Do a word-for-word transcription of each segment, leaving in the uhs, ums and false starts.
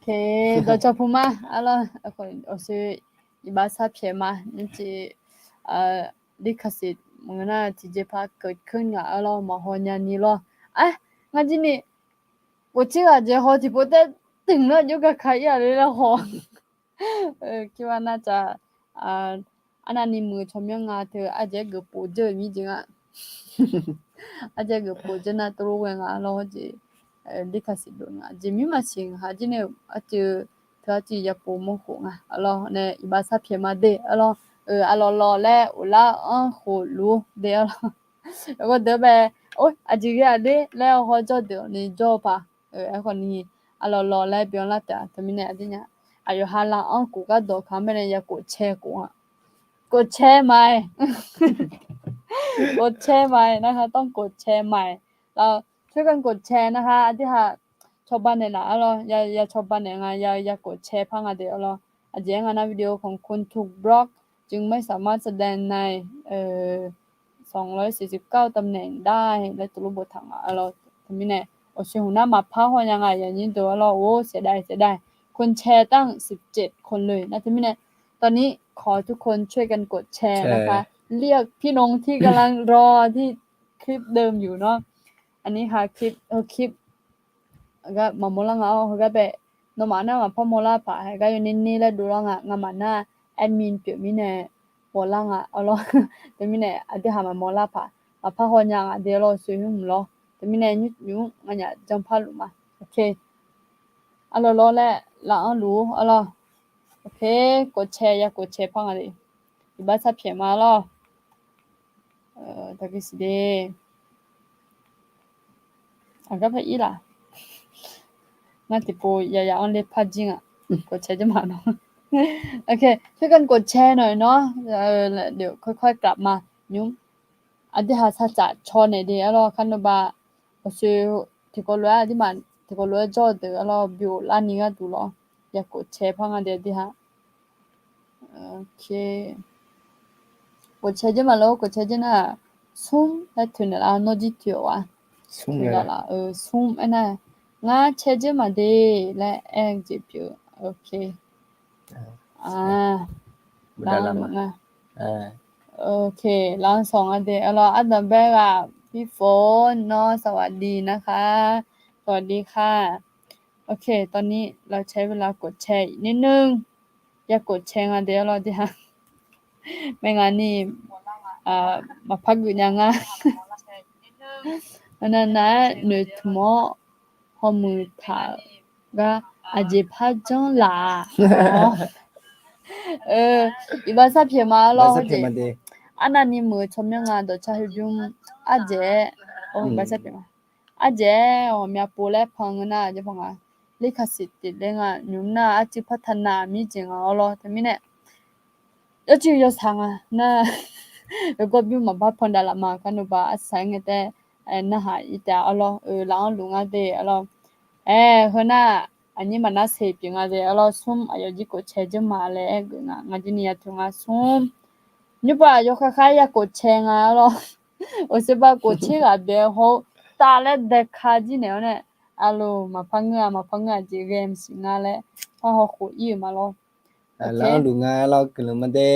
Oke, dawqcawq puq ma arlawr, awqshoe iqbax sar pyaeq ma, nymrciv ลิขสิทธิ์ maqngeur nar tiqjeqpar keuv keuv ngaq arlawr, maqhaw nya ni lawr. Aer, ngar jir ni, khof tser ghaq jeq haw tiqpov taer, tmq nar jov gaka ir-aq le lar haw. Kirba nar tsaq, arnavni muiq-eu tsawrmyanr nga teu ardzaeq-aer geufpov dzeur-eu mir jeq nga. Ardzaeq-aer geufpov dzeur nar tov lof ghae nga lawr jeq, ลิขสิทธิ์ dov nga jeq mirmaqsiq nga jir nae arcuiv teu arcuiv yapov mawrkhof nga arlawr nae iqbax sar pyaeq ma de arlawr. Arlawr lawr laer uqlar-anr khof luf de arlawr. Ghawrdeuq bae, or, aqjeq ghae-aq ler laer hawr jawr deuq ni jawr-eu paq. Aerkhawf ni, arlawr lawr laer byan lar taef-a. Teumirnae aqdir nya, aqyawf ha laf-anr khof gardawq ka-anr baenae ya khof cae khof-a. Khof cae ma-aer, khof cae ma-aer narhaq, tanr khof cae ma-aer. Laf, ช่วยกันกดแชร์ narhaq, aqdir ha cawba naeqlaf arlawr, ya cawba naeq nga, ya khof cae par nga de arlawr. Aqjeq-aer nga nar วิดีโอของคุณถูกบล็อก จึงไม่สามารถแสดงใน สองร้อยสี่สิบเก้าตำแหน่งได้ laer tov lof boftaq nga arlawr. Teumirnae, awqshoe hmq nar maqpar haw nya nga yanyir deuq arlawr. Or, เสียดาย เสียดาย คนแชร์ตั้งสิบเจ็ดคนเลยนะ teumirnae ตอนนี้ขอทุกคนช่วยกันกดแชร์นะคะ เรียกพี่นงที่กำลังรอที่คลิปเดิมอยู่เนาะ อันนี้ค่ะ คลิป เออ คลิป gar maqmawr lar nga-awr heugar bae, nawmaf nar maqpar mawrlar paq, heugar yawner ner laer dovlar nga, ngamaf nar admin pyeuf mirnae mawrlar nga arlawr. Teumirnae aqdir ha maqmawr lar paq, maqpar haw nya nga de arlawr, awqshoe hmq lawr. Teumirnae nymr nymr nganyaf janrpar luf ma. Oke, arlawr lawr laer laf-anr luf arlawr. Oke, khof cae ya khof cae par nga de. Iqbax sar pyaeq ma lawr. Taqgui siq de. Aqgar par ir laf. Ngar tiqpov yaya-anr ler par jir nga. Khof cae jir ma nawr. Oke, ช่วยกันกดแชร์หน่อยเนาะ เดี๋ยวค่อยกลับมา nymr. Aqdir ha sar tsaf caw naeq de arlawr, kar nawba awqshoe tiqkawv lof-aer aqdirmaf tiqkawv lof-aer jawr-eu deuq arlawr, byov larni gharduq lawr. Ya khof cae par nga de aqdir ha. Khof cae jir ma lawr, khof cae jir nar-aq, smr laer toeqnaeq lar, nawr jir toeq-awq-a. Smr aernar, ngar cae jir ma de laer aer-eu jeq pyeuf-eu. Oke, laf-anr luf nga. Oke, laf-anr sawq nga de arlawr, ardanqbae ghaq พี่ฝน nawr สวัสดีนะคะ สวัสดีค่ะ Oke, ตอนนี้เราใช้เวลากดแชร์อีกนิดนึง ya khof cae nga de arlawr aqdir ha. Mae ngaq ni maqpar geuf nya nga. Nar nar-aer noeqtmq-awr hawmuiq taq-euq gar aqjeq par janr laf-a. Iqbax sar pyaeq ma arlawr. Arnavni muiq-eu tsawrmyanr nga dawqcar heubymr ardzaeq-aer, iqbax sar pyaeq ma. Ardzaeq-aer ghawqmya pov laer pan ngeur nar, aqjeq par nga, ลิขสิทธิ์ tiqdae nga nymr nar arcuiv par taq naq mir jeq nga arlawr. Teumirnae arcuiv yawshaq nga nar, yawgawr bymr maqbar pan dav laf ma, kar nawba arsaq-aer ngae taef narhaq ir taef arlawr. Laf-anr luf nga de arlawr. Aer, heu nar, aqnyir maqnar seq pyeuf nga de arlawr, smr aqyawf jir khof cae jir ma laer aer geuf nga, ngar jir ni ya teu nga smr. Nymrpav aqyawf khar khar ya khof cae nga arlawr. Awqshoe ba khof tser ghaq bae-eu haw-awr tavlaer daeka jir naeq-awr nae, aqloq maqpar ngeur-a, maqpar ngeur-a jeq ghae maqsiq nga laer par haw khof ir-euq ma lawr. Laf-anr luf nga lawr, guiqlanq ma de.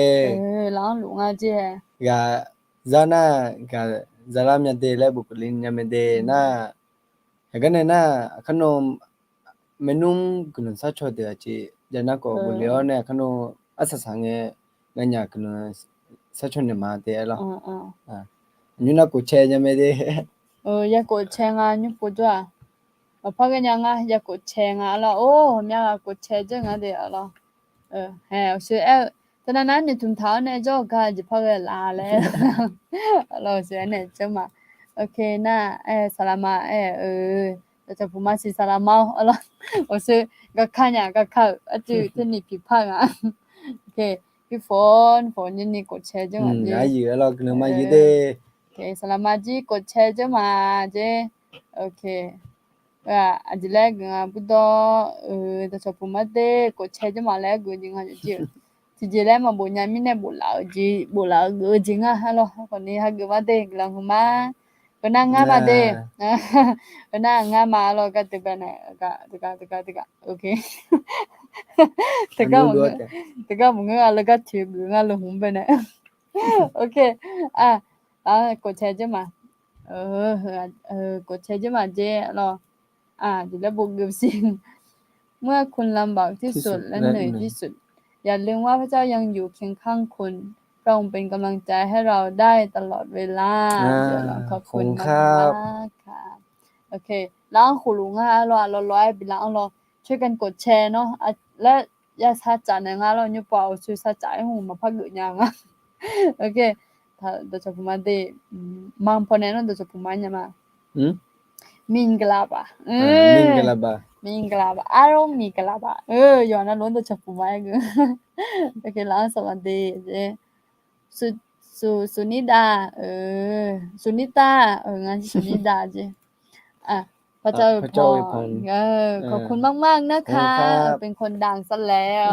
Laf-anr luf nga jeq. Ghaq zar nar, ghaq zar lar mya de laer bof keuvle nya mae de nar. Aqgar nae nar, aqkar nawr maernmr guiqlanq sharcaw deuq aqjeq jav nar khawf bof le-awr nae, aqkar nawr arsaq saq ngae, nganyaf guiqlanq sharcaw naeq ma de arlawr. Nymr nar khof cae nya mae de. Ya khof cae nga nymr pov jawr-aq, maqpar ghae nya nga, ya khof cae nga arlawr. Or, ghawqmya ghaq khof cae jawr nga de arlawr. Hae, awqshoe aer-eu, teunav nav noeqtmq taq-awr nae jawr-eu gar jeq par ghae laf laer. Arlawr, awqshoe aernaeq jawr ma. Oke nar, aer saqlaqma aer-eu, dawqcawq puq ma siq saqlaqma-awr arlawr. Awqshoe gaka nya gaka-euq arcuiv teni piqpar nga. Oke, พี่ฝน ฝน jir ni khof cae jawr nga jeq. Saqlaqma jir khof cae jawr ma jeq. Oke. Aqjeq laer geuf nga burdawr-eu, dawqcawq puq ma de khof cae jawr ma laer geuf jeq nga jeq. Tiqjeq laer maqbof nya mirnae boflaf-eu jeq, boflaf-eu geuf-eu jeq nga arlawr. Khawf ni hageuf ma de, guiqlanq huiqma. Eunar ngar ma de. Eunar ngar ma lawr, gar deuq bae nae, deuq gar, deuq gar, deuq gar, deuq gar. Ok. Deuq gar maqngeur, deuq gar maqngeur, aqleu gar toeq geuf ngar leu hmq bae nae. Ok. Aq, กดแชร์ jir ma. กดแชร์ jir ma jer lawr. Aq, jeq laer bofgeuf siq. เมื่อคุณลำบากที่สุดและเหนื่อยที่สุด อย่าลืมว่าพระเจ้ายังอยู่เคียงข้างคุณ พระองค์เป็นกำลังใจให้เราได้ตลอดเวลา ขอบคุณครับ โอเค laf-anr khof luf ngar lawr, aqlawq lawq-aer bi laf-anr lawr, ช่วยกัน กดแชร์ nawr, laer ya sar tsaf naeq nga lawr, nymr pov-aq, awq coe sar tsaf-aer hmq maqpar geuf nya nga. Ok, dawqcawq puq ma de, ma paw nae nawr dawqcawq puq ma nya ma. မင်္ဂလာပါ, မင်္ဂလာပါ, အားလုံးမင်္ဂလာပါ. Yawqha navluf-anr dawqcawq puq ma-aer geu. Ok, laf-anr sawq ma de. สุ- สุ- สุนิดา, สุนิดา, ngar สุนิดา jeq. พระเจ้าอวยพร ขอบคุณมากๆนะคะ เป็นคนดังซะแล้ว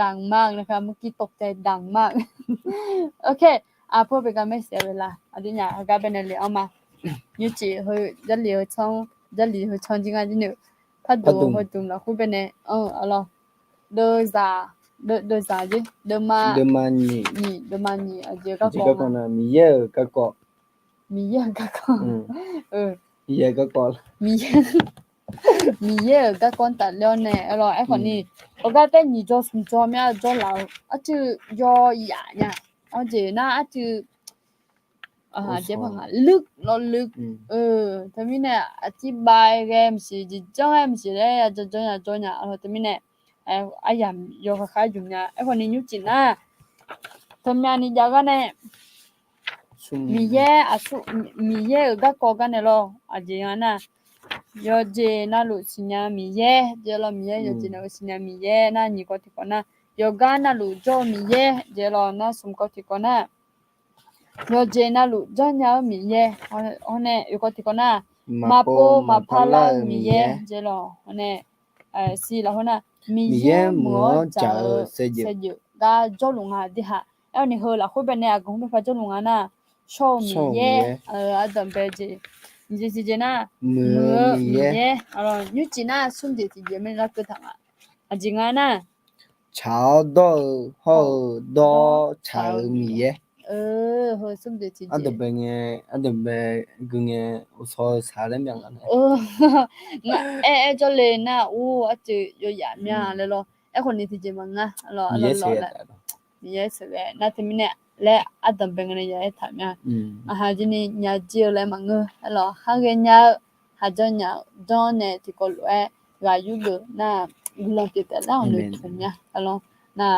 ดังมากนะคะ เมื่อกี้ตกใจ ดังมาก Ok, aqpar bae gar maer saef-eu la, aqdui nya heugar bae nae le-anr ma. Nymrcif heu, Jarlif heu tsanr, Jarlif heu tsanr jir ngar jir noeq. Pardmq heudmq lafkhoer bae nae anr-eu arlawr. Deuvzaq, deuvzaq jir, deuvma, deuvma nyiq, deuvma nyiq aqjeq garkawv, Miqyaer-euq garkawv, Miqyaer-euq garkawv, Miqyaer-euq garkawv, Miqyaer-euq garkawv tafler-awr nae arlawr, aerkhawf ni, heugar taer nyiq jawr smq jawr myav jawrlaf-eu arcuiv yawyaf nya. Awr jeq nar arcuiv ลึก lawrluf. Teumirnae aqcir bav-aer ghae maqsiq, jeq janr-aer maqsiq laer ya janr janr ya janr nya arlawr. Teumirnae aryamq yawkhav khar jmq nya. Aerkhawf ni nymrcif nar, teumyav ni jav gar nae Miqyaer aqsur, Miqyaer-euq garkawv gar nae lawr, aqjeq nga nar, yawqjeq navluf siqnya Miqyaer jeq lawr, Miqyaer yawqjeq navluf siqnya Miqyaer nar, nyiq kawv tiqkawv nar, yawqgar navluf jawr-eu Miqyaer jeq lawr nar, smq kawv tiqkawv nar, yawqjeq navluf janrnya-eu Miqyaer, hawr nae oeq kawv tiqkawv nar, maqpov maqpar lar-eu Miqyaer jeq lawr, hawr nae siq lafkhoer nar, Miqyaer muiq-awr dzaq-eu saevdzeuf gar jawrluf nga de ha. Aerkhawf ni heu lafkhoer bae nae aqgeu hmr bae par jawrluf nga nar, shawr-eu Miqyaer, ardanq bae jeq, jeq tiqjeq nar, muiq-eu Miqyaer, nymrcif nar smr jeq tiqjeq mae larkeuv taq nga. Aqjeq nga nar, tsaq-awr dawr-eu hawr-eu dawr tsaq-eu Miqyaer. Heu smr jeq tiqjeq, ardanq bae ngae, ardanq bae gui ngae, uqshawq-eu saq laer myav nga nae, aer aer jawrle nar ur arcuiv yawyaf myav laer lawr. Aerkhawf ni tiqjeq maqnga lawr, Miqyaer sheuqghae nar teumirnae laer ardanq bae ngae nae ya aer taq myav. Aqha jir ni nya jir-eu laer maqngeur arlawr, khar ghaenya-eu, khaqjanr nya janr nae tiqkawv lof-aer ghaq yurgeuf nar, guiqlanq pyeuf taef lar-awq noeqtmq myav arlawr. Nar,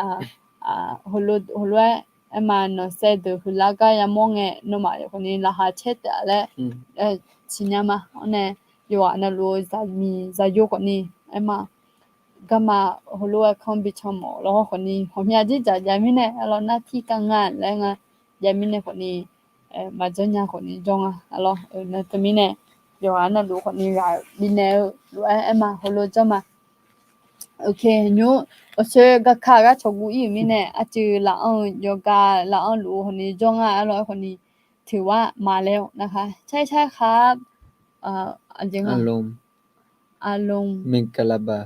heulof-aer aerma nanqsaev deuq huiqlar gar yamawr ngae, nawmaf yawqkhawf ni laqkhaq caer taef-a laer siqnya ma. Awr nae yawqghaq navluf-eu zaqmiq zaqyo khawf ni aerma garma heulof-aer kanr bi can mawf lawr khawf ni, ghawqmya jir dzaq jav mirnae arlawr, nar tirkav nga laer nga jav mirnae khawf ni, maqjanr nya khawf ni jawr nga arlawr. Nar teumirnae yawqghaq navluf khawf ni ghaq bifnaeq-eu lof-aer aerma heulof janr ma. Ok, nymr awqsoer garkar gar cawqguv ir-euq mirnae arcuiv laf-anr-eu yawqgar laf-anr luf-eu khawf ni jawr nga arlawr. Aerkhawf ni ถือว่ามาแล้วนะคะ ใช่ใช่ครับ เอ่อ เอ่อ อารมณ์ อารมณ์ မင်္ဂလာပါ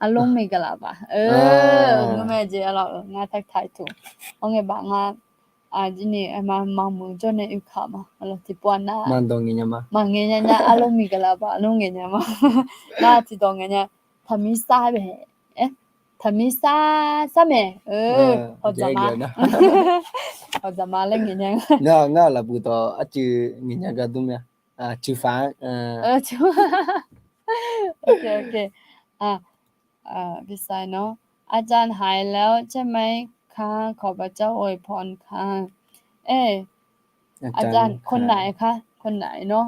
อารมณ์ မင်္ဂလာပါ Ngeur mae jeq arlawr, ngar ทักทาย tuq. Awr ngae baf ngar, aqjir ni aerma maqmuiq jawr nae oekaq ma arlawr, tiqpov-a nar maqdawq ngaeq nya ma, maqngaeq nya nya, อารมณ์ မင်္ဂလာပါ arlawr ngaeq nya ma. Nar tiqdawq ngaeq nya, taqmir sar bae, taqmir sar sar mae. Hawqdzaq ma, hawqdzaq ma laer ngaeq nya. Ngar lafbuiq dawq arcuiv ngaeq nya gar dur myav. Cuiv faq-anr อาจารย์หายแล้วใช่ไหมคะ ขอพระเจ้าอวยพรค่ะ อาจารย์คนไหนคะ คนไหนเนาะ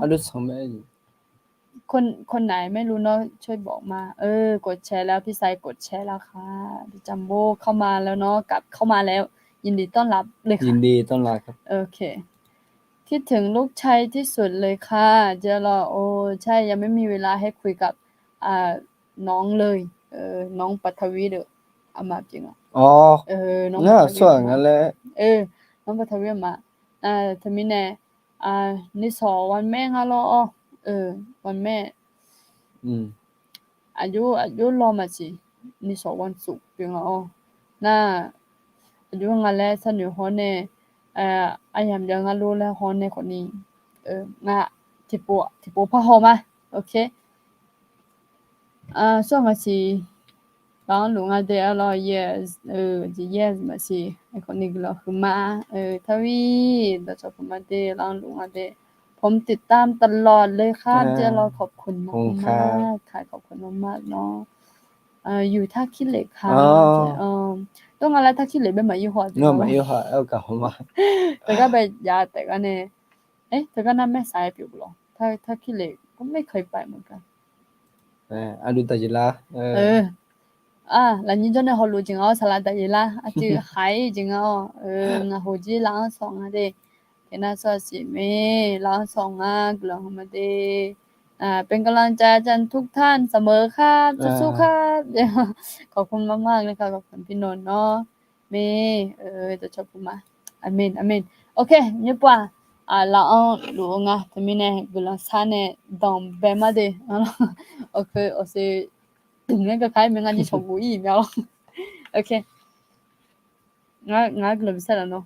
คนคนไหนไม่รู้เนาะ ช่วยบอกมา เออ กดแชร์แล้ว พี่ไซกดแชร์แล้วค่ะ พี่จัมโบ้เข้ามาแล้วเนาะ กลับเข้ามาแล้ว ยินดีต้อนรับเลยค่ะ ยินดีต้อนรับครับ โอเค คิดถึงลูกชายที่สุดเลยค่ะ เจอแล้ว โอ้ ใช่ ยังไม่มีเวลาให้คุยกับ อ่า น้องเลย เออ น้องปัทวีเด้อ อามาจริงอ่ะ อ๋อ เออ น้องปัทวี อามา เออ น้องปัทวี อามา อ่า เธอมีแน่ Nisawq วันแม่ nga lawr-awr, วันแม่ aqjox aqjox lawr maqsiq, nisawq วันศุกร์ pyeuf nga-awr. Nar, aqjox nga laer sharnoeq haw nae, aryamq jav ngar lor laer haw nae khawfni, nga tiqpov tiqpov par haw ma. Ok. Sawr ngasiq, laf-anr luf nga de-a lawr, yes, yes maqsiq, aerkhawfni guiqlanq huiqma. Tawir dawqcawq puqma de, laf-anr luf nga de. ผมติดตามตลอดเลยครับ เจ้า เราขอบคุณมากๆ ค่ะ ขอบคุณมากๆ เนาะ อยู่ท่าขี้เหล็กค่ะ Dawr nga laer ท่าขี้เหล็ก bae maqir haw-a, teugar bae jav taef gar nae, teugar nar แม่สาย pyeuf lawr, ท่าขี้เหล็ก ก็ไม่เคยไปเหมือนกัน Lafnyir jawr nae hawluf jeq nga-awr, saqlaq daqyeq lar, aqcuiv haiq-ir jeq nga-awr, ngaq hoq jir laf-anr sawq nga de. Tiqnar sawr siq me, laf-anr sawq nga, guiqlanq huiqma de. เป็นกำลังใจ อาจารย์ทุกท่านเสมอครับ สู้ๆ ครับ ขอบคุณมากๆ เลยค่ะ ขอบคุณพี่นนท์เนาะ me, dawqcawq puqma. Aqmen, aqmen. Ok, nymrpov-aq, laf-anr luf-eu nga. Teumirnae guiqlanq shar nae danqbae mar de. Awqkhoe awqshoe dmq-aer gaka-aer mae, ngar nyir cawqguv-ir-iq mya-awr. Ok. Ngar guiqlanq bi shar laf nawr.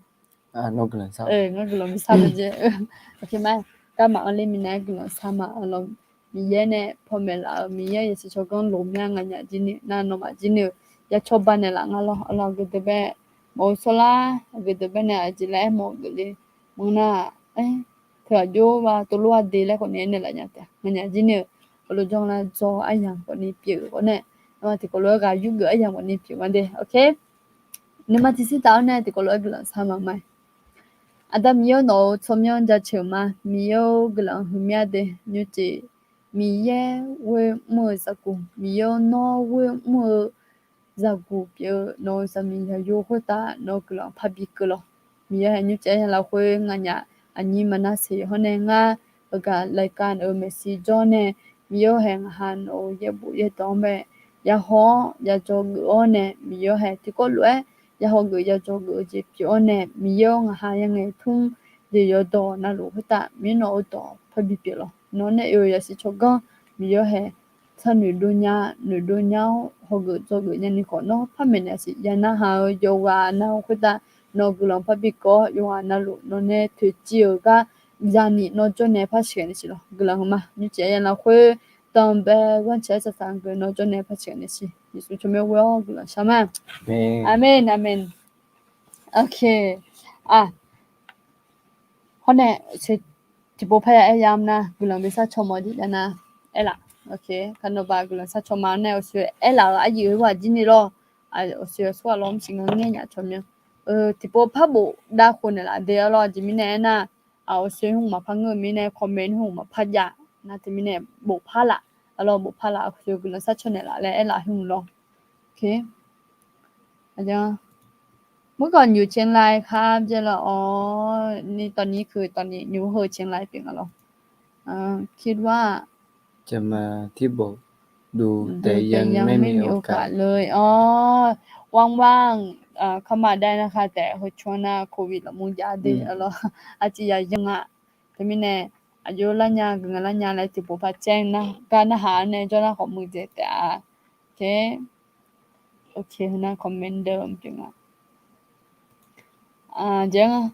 Ngar guiqlanq bi shar jeq. Ok ma. Garma anr ler minav-aer guiqlanq shar ma. Miqyaer nae panmaeq laf-euq Miqyaer yasiq tsawrganr loq mya nganyaf jir ni nar nawmaf jir ni-eu ya cawba naeqlaf nga lawr. Arlawr aqgeu deuq bae mawf-eu sawrlar, aqgeu deuq bae nae aqjeq laer aermawf-eu geufle mawr nar-aq, teu aqjox ba tov lof-a de laer khawfni aernaeq laf nya taef. Nganyaf jir ni-eu heulof jawr lar jawr aryamq khawfni pyeuf-eu khawf nae, nawmaf tiqkawv lof-aer ghaq yurgeuf aryamq khawfni pyeuf ma de. Ok. Nuima tiqsir taf-awr nae tiqkawv lof-aer guiqlanq shar ma ma. Aqda Miqyaer nawq-euq tsawrmyanr jaceuq ma. Miqyaer-or, guiqlanq huiqmya de. Nymrcif Miqyaer ghoer mr-eu zaqguq, Miqyaer-or, nawr ghoer mr-eu zaqguq pyeuf-eu nawq-euq zaqmiq yaqyo khoertav nawq-euq guiqlanq parbi keuv lawq. Miqyaer hae nymrcif arya lafkhoer nganyaf aqnyir maqnar seq hawr nae ngar heugar รายการ naeq-eu maeqshi jawr nae, Miqyaer-or, hae ngaqha nawq-euq yaerbof yaerdawq-anr bae yahaw-awr yadzawgeuf-awr nae, Miqyaer-or, hae tiqkawv lof-aer yahaw geuf yadzawgeuf-eu jeq pyeuf-awr nae, Miqyaer-or, ngaqha yangaeq tmr jeq yawdawq navluf khoertav Miqyaer nawq-euq dawq parbi pyeuf lawq. Nawr nae oe-eu yasiq tsawrganr Miqyaer-or, hae tsar noeqdov nya, noeqdov nya-awr hawgeuf dzawgeuf nyani khawf nawr par maeqnaeq siq ya narhaq-eu yawqghaq nav-eu khoertav nawq-euq guiqlanq parbi keuv-awr, yawqghaq navluf nawr nae toeqciv-euq gar zani nawr jawr nae par sheuqghae naeq siq lawq. Guiqlanq huiqma nymrcif arya lafkhoer danqbae ghanrcae-aer saqsaq geuf nawr jawr nae par sheuqghae naeq siq. Yeqsur tsawrmyanr ghoer-awr guiqlanq shar ma. Aqmen, aqmen. Ok. Hawr nae tiqpov parya aer yamr nar guiqlanq bi sar caw ma jeq jav nar aerlaf. Ok, kaqnawq baq guiqlanq sar caw ma nae awqshoe aerlaf-euq aryuif heughaq jir ni lawr. Awqshoe aqsurghaq lawr mr siq nga ngaer nyaf caw myanr. Tiqpov par bof dav khof naeqlaf de-awr lawr. Aqjeq mirnae aernar, awqshoe hmq maqpar ngeur-eu mirnae comment hmq maqpar jav nar teumirnae bof par laf. Arlawr bof par laf, awqshoe guiqlanq sar caw naeqlaf laer aerlaf hmq lawr. เมื่อก่อนอยู่เชียงรายครับ เจ้า เรา อ๋อ นี่ตอนนี้คือ ตอนนี้อยู่เชียงราย เปลี่ยนกันเหรอ คิดว่าจะมาที่โบสถ์ดู แต่ยังไม่มีโอกาสเลย อ๋อ ว่างๆ เข้ามาได้นะคะ แต่ช่วงหน้าโควิด เรามุ่งยาเด แล้ว อาจจะยังอ่ะ Teumirnae aqjox lar nya, guiqlanq lar nya laer tiqpov par caer nar gar narhaq-anr nae jawr nar khawf muiqdzaeq taef-a. Ok, ok, heunar commander mqpyeuf nga. Jeq-anr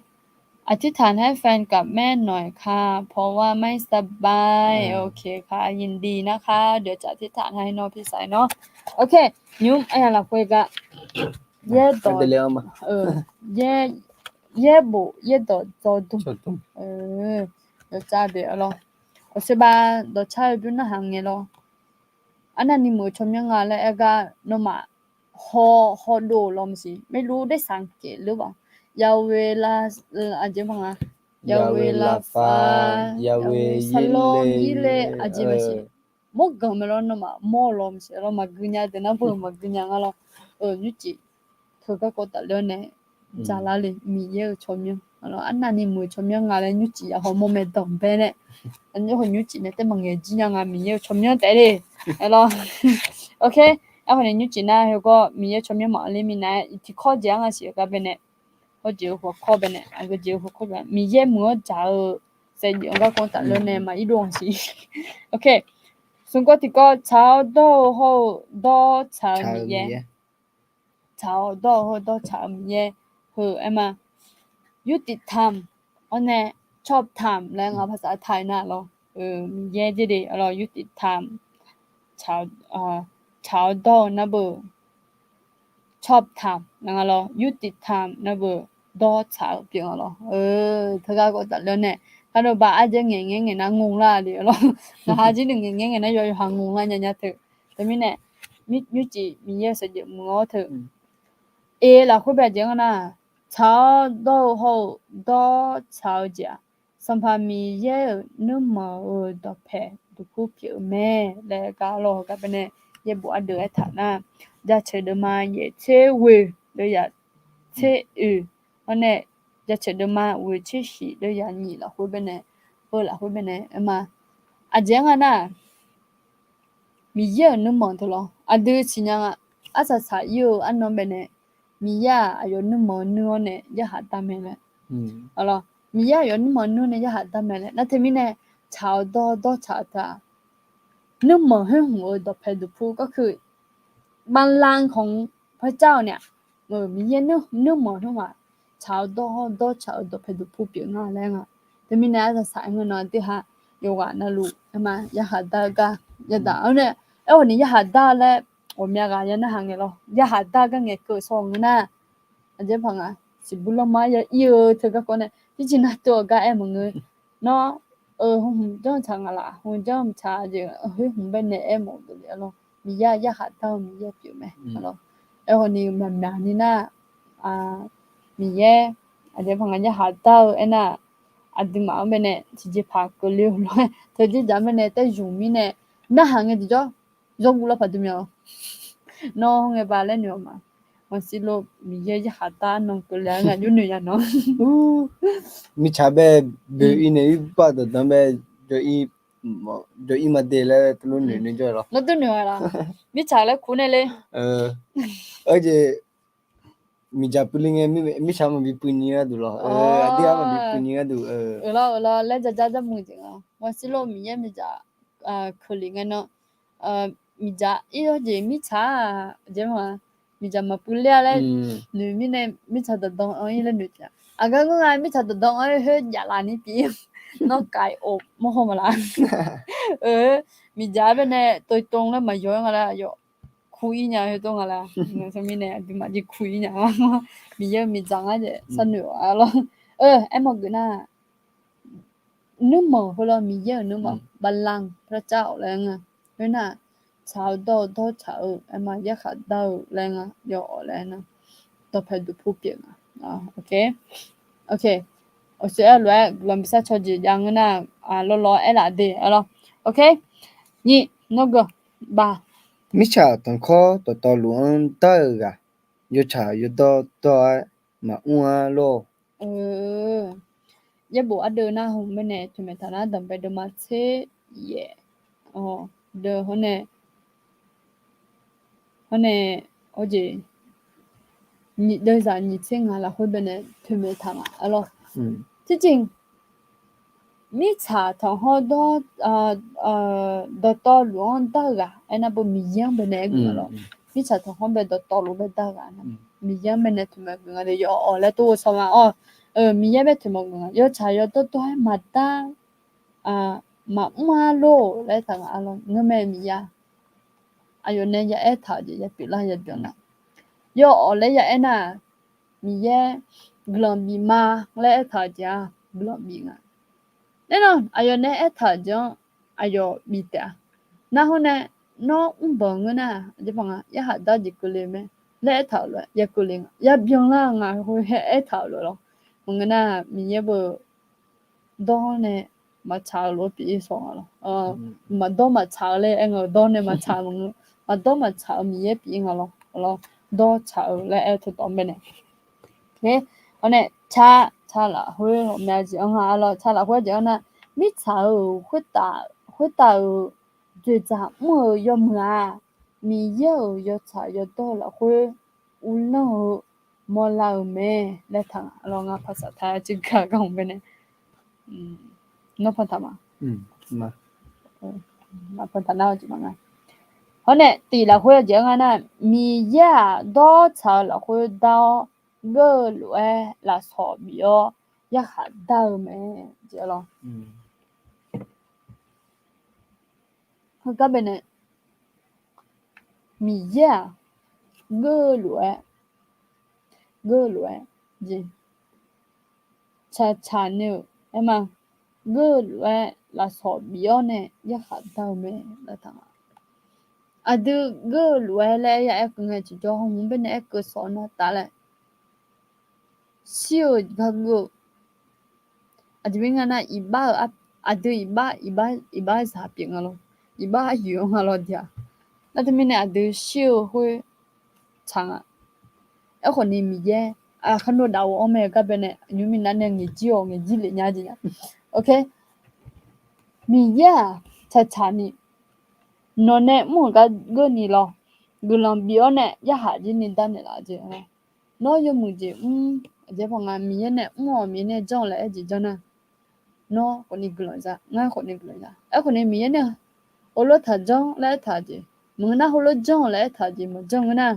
อธิษฐานให้แฟนกับแม่ หน่อยค่ะ เพราะว่าไม่สบาย Ok ค่ะ ยินดีนะคะ เดี๋ยวจะอธิษฐานให้เนาะ พี่สายเนาะ Ok, nymr aqyawf lafkhoer gar yaerdawq, yaerbof yaerdawq dzawdmr, yawcav deuq-a lawr. Awqshoe bav dawqcar-eu bymr narhaq ngae lawr. Arnavni muiq-eu tsawrmyanr nga laer aer gar nawmaf haw, hawdov-eu lawr maqsiq, ไม่รู้ได้สังเกตหรือเปล่า Yahweh Ra, aqjeq ma nga, Yahweh Rapha, Yahweh Shalom, Yirleh, aqjeq maqsiq. Mawr ganq mae lawr, nawmaf mawr-eu lawr maqsiq lawr, maqgui nya deuq nar beu maqgui nya nga lawr. Nymrcif teugar kawv tafler-awr nae dzaqlar le, Miqyaer-euq tsawrmyanr. Arnavni muiq-eu tsawrmyanr nga laer nymrcif yahaw mawr mae danqbae nae, nymrcif nae taef maqngaeq jir nya nga Miqyaer-euq tsawrmyanr taef le. Aerlawr, ok, aerkhawf nae nymrcif nar heugawr Miqyaer tsawrmyanr maqanr ler minav-aer tiqkawv jeq-anr nga siq-eu gar bae nae, hawr jeq-eu hawkawr bae nae, aqgeu jeq-eu hawkawr bae, Miqyaer muiq-anr dzaq-eu saevdzeuf-anr garkawv tafler nae maqir dov-anr siq. Smq kawv tiqkawv, tsaq-awr dawr-eu hawr-eu dawr tsaq-eu Miqyaer. Tsaq-awr dawr-eu hawr-eu dawr tsaq-eu Miqyaer heu aer ma. ยุติธรรม awr nae ชอบธรรม laer nga ภาษาไทย nar lawr. Miqyaer jerde lawr ยุติธรรม tsaq-awr dawr-eu nar beu ชอบธรรม laer nga lawr ยุติธรรม nar beu dawr tsaq-eu pyeuf nga lawr. Teugar garkawv tafler nae kardov ba ardzae ngaeq ngaer ngaeq nar งง lar le lawr. Ngaq ha jir nuiq ngaeq ngaer ngaeq nar yawqha งง lar nya nya teu. Teumirnae nymrcif Miqyaer-euq saevdzeuf muiq-awr teu. E lafkhoer bae jeq-anr nar, tsaq-awr dawr-eu hawr-eu dawr tsaq-eu jeq-aq, Sanqpaq Miqyaer-euq nuirmanq-euq dawqpae duqpur pyeuf-eu mae laer gar lawr-eu gar bae nae yaerbof ardeuv aertaq nar, jaceuq deuvma yaeq tser ghoe deuv yaq tser oe, hawr nae jaceuq deuvma ghoe tser shif deuv yaq nyiq lafkhoer bae nae, heu lafkhoer bae nae aer ma. Aqjeq-anr nga nar, Miqyaer-euq nuirmanq teu lawr aqdui siqnya nga. Arsaq saq ir-eu arnan bae nae, Miqyaer-aq aqyawf nuirmanq nuir-awr nae yarkhaq dar mae laer. Miqyaer aqyawf nuirmanq nuir nae yarkhaq dar mae laer nar teumirnae, tsaq-awr dawr dawr tsaq-eu teu-aq, nuirmanq khoer-euq dawqpae duqpur ก็คือ บัลลังก์ของพระเจ้า nae-aq, Miqyaer nuirmanq khoer-aq, tsaq-awr dawr dawr tsaq-eu dawqpae duqpur pyeuf nga laer nga. Teumirnae arsaq saq-aer ngeur nan aqdui ha yawqghaq navluf aer ma yarkhaq dar-eu gar yadaq-awr nae, aerkhawf ni yarkhaq dar laer ghawqmya ghaq ya narhaq ngae lawr. Yarkhaq dar gar ngaeqkeuv-eu shawr-eu ngeur nar, aqjeq paq nga, siqbur lanma ya ir-eu teu garkawv nae tiqjeq nar tov-eu gar aer maqngeur. Nawr, heu hmq janr tsaq nga laf, heu janr tsaq jeq, heu hmq bae nae aer mawf geuf le-a lawr. Miqyaer-aq yarkhaq dar-eu Miqyaer pyeuf mae. Aerkhawf ni maqmyaq ni nar, Miqyaer aqjeq paq nga yarkhaq dar-eu aernar, aqduimaf-anr bae nae tiqjeqpaq keuvle-eu lof-aer teu jeqjaq bae nae taev zmq mirnae narhaq ngae tiqjawr, zawrguv lawr paq dui mya-awr, nawr ngae ba laer noeq-awq ma. Maqsiq lov Miqyaer yarkhaq dar nan keuvle-a nga jawr noeq ya nan. Mirtsaq bae boe-ir nae irbar dawqdanr bae jawr-ir maqde laer teulof noeq noeq jawr-eu lawr. Nawr dur noeq-a lawr. Mirtsaq laer kur nae le. Aerjeq miqdzaq puivle ngae mirtsaq maqbi puiv nyi gharduq lawr. Aqdui-aq maqbi puiv nyi gharduq. Euq lawr euq lawr laer ja ja jar muiq jeq nga. Maqsiq lov Miqyaer miqdzaq keuvle ngae nan, miqdzaq ir-awr jeq mirtsaq-aq jeq ma, miqdzaq maqpuiv ler-a laer noeq mirnae mirtsaq dawqdanr anr-ir laer noeq taef-a. Aqgar ngeur nga mirtsaq dawqdanr anr-ir khoer jaflaf ni pyeuf-ir. Nawr kaiq of mawrhaw maqlaf. Miqdzaq-aer bae nae toitov laer maqyaw-aer nga laer aqyawf kur-ir nya khoer dov nga laer. Teumirnae aqduimaf jeq kur-ir nya. Miqyaer-eu miqdzaq ngar jeq sharnoeq-awq-a lawr. Aermawf geuf nar, nuirmanq khoerlof Miqyaer-euq nuirmanq บัลลังก์พระเจ้า laer nga. Khoernar, tsaq-eu dawr-eu dawr tsaq-eu aer ma, yarkhaq dar-eu laer nga, yawawf laer nar, dawqpae duqpur pyeuf nga. Awqshoe aer lof-aer guiqlanq bishar caw jeq jav ngeur nar, lawlawr aerlaf de-a lawr. Nyiq nawr geu ba. Mirtsaq tanqkhawr dawqtawvluf-anr dar-euq ghaq, yawtsaq yawdawr dawr-aer maqmr-ar lor. Yaerbof ardeuv nar hmq bae nae toeqmaeq taq nar, danqbae deuvma tser yaef, deuv hawr nae, hawr nae, awr jeq, nyiq deuv zaq nyiq tser ngaq lafkhoer bae nae toeqmaeq taq nga-a lor. Tircif mirtsaq tanqkhawr dawqtawvluf-anr dar-eu ghaq aernar, beu Miqyaer-anr bae nae aer geuf nga lor. Mirtsaq tanqkhawr bae dawqtawvluf bae dar-eu ghaq nar, Miqyaer-anr bae nae toeqmaeq geuf nga de, yawawf laer tov-eu sawma-awr, Miqyaer bae toeqmaeq geuf nga. Yawtsaq yawdawr dawr-aer maqdar, maqmr-ar lor laer taq nga-a lor. Ngeurmae Miqyaer, aqyawf nae ya aertaq-euq jeq ya pyeuflar ya byanlar. Yawawf laer ya aernar, Miqyaer guiqlanq bif ma laer aertaq-euq jeq-aq guiqlanq bif nga. Aernar aqyawf nae aertaq-euq jeq-anr aqyawf bif taef-a. Nar hawr nae, nawr mrbanq ngeur nar, aqjeq paq nga yarkhaq dar jeq keuvle mae laer aertaq-euq lof-aer ya keuvle nga, ya byanlar nga khoer aertaq-euq lof-aer lor. Maqngeur nar Miqyaer beu dawr nae maqtsaq-eu lof-aer pyeuf-ir sawq nga lor. Maqdawr maqtsaq-eu laer aer nga-eu, dawr nae maqtsaq-eu maqngeur. Maqdawr maqtsaq-eu Miqyaer pyeuf-ir nga lor. Dawr tsaq-eu laer aer-eu teutawv-anr bae nae. Awr nae, tsaq, tsaq lafkhoer ghawqmya jeq-anr nga-a lor. Tsaq lafkhoer jeq-anr nar, mirtsaq-euq khoertav-euq dzoeqdzaq mr-eu yawmuiq-aq, Miqyaer-euq yawtsaq yawdawr lafkhoer uvlanr-eu mawrlar-euq mae laer taq nga lor. Ngar paqsaq taq-aer civ gar gar hmq bae nae, mm, Nawr pantaq ma. Maq pantaq nar-eu jeq ma nga. Hawr nae tiq lafkhoer aqjeq-aer nga nar, Miqyaer-aq dawr tsaq-eu lafkhoer dar-awr, geur-eu lof-aer lafsawq bif-awr yarkhaq dar-eu mae jeq lawr. Heugar baenae Miqyaer-aq geur-eu lof-aer, geur-eu lof-aer jeq tsaqtsaq ni-euq aer ma. Geur-eu lof-aer lafsawq bif-awr nae yarkhaq dar-eu mae laer taq nga. Aqdui geur-eu lof-aer laer ya aer keuv ngae tiqjawr hmq baenae aer keuv sawq nar taf laer shir-eu gar geur-eu. Aqjeq mirnae nga nar, iqbax-euq aqdui iqbax, iqbax zaq pyeuf nga lawr, iqbax aryoeq-anr nga lawr diq-aq. Nar teumirnae aqdui shir-eu khoer tsaq nga. Aerkhawf ni Miqyaer, aqkar nawr daqghof-anr mae gar baenae nymr minav nae ngaeq jir-awq ngaeq jir lef nya jeq nya. Miqyaer-aq tsaqtsaq ni nawq nae mr-euq gar geurni lawr, guiqlanq bif-awr nae yarkhaq jir ni darnaeq laf jeq. Nawr yawmuiq jeq mr, aqjeq paq nga Miqyaer nae mr-awq Miqyaer nae janr-awq laer aer jeq janr nar, nawr khawf ni guiqlanq za, ngar khawf ni guiqlanq za. Aerkhawf ni Miqyaer nae heulof taq janr laer aertaq jeq maqngeur nar, heulof janr-awq laer aertaq jeq maqjanr ngeur nar,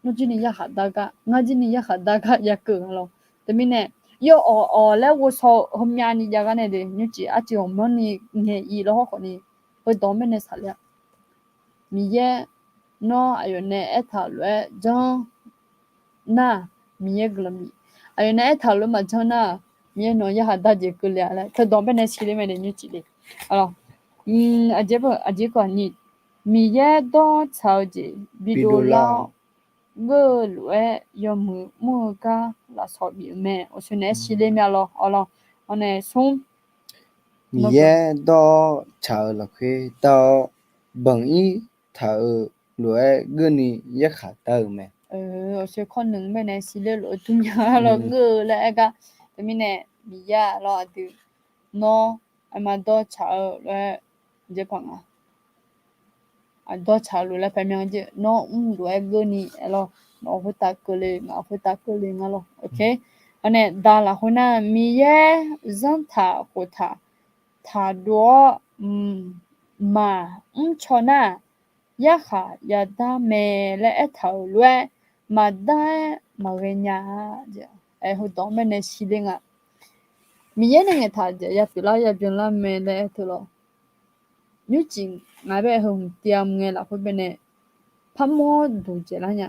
nawr jir ni yarkhaq dar gar, ngar jir ni yarkhaq dar gar yakeuv nga lawr. Teumirnae yawawq awq laer ghovshaw-eu heumyav ni jav gar nae de nymrcif arciv ghawqmanrni ngaeq-ir lawr hawrkhawf ni, heudawq-anr baenae saqler-a. Miqyaer nawr aqyawf nae aertaq-euq lof-aer janr nar, Miqyaer guiqlanq bif. Aqyawf nae aertaq-euq lof-aer maqjanr nar, Miqyaer nawq-anr yarkhaq dar jeq keuvle-a laer teudawq-anr baenae siqler mae de nymrcif le. Aqjeq, aqjeq kawv ni, Miqyaer dawr tsaq-eu jeq bidov lar-awr, geur-eu lof-aer yawmuiq mr-eu gar lafsawq bif-eu mae. Aqsur naeq-aer siqler myav lawr, awq lawr, awq nae smr. Miqyaer dawr-awr tsaq-eu lafkhoer dar-awr, banq-ir taq-euq lof-aer geurni yarkhaq dar-eu mae. Aqsur kawrneuq-anr baenae siqler lof-eu tmr myav lawr geur-eu laer aer gar. Teumirnae Miqyaer lawr aqdui nawr aqma dawr tsaq-eu lof-aer jeq paq nga. Aqdawr tsaq-eu lof-aer paemyan jeq nawr mr lof-aer geurni aer lawr, nawq khoertav keuvle ngaq khoertav keuvle nga lawr. Awq nae da lafkhoer nar, Miqyaer zanrtaq khoftaq taqdov-awr, maqmr caw nar, yarkhaq yadar mae laer aertaq-euq lof-aer, maqdar-aer maqghae nya-a. Aer heudawq-anr baenae siqler nga. Miqyaer nae ngaeqtaq jeq yapyeuflar yabyanlar mae laer aer teu lawr. Nymrcif ngaq bae heu hmq tiav mr ngae lafkhoer baenae parmawr duq dzaeqlar nya.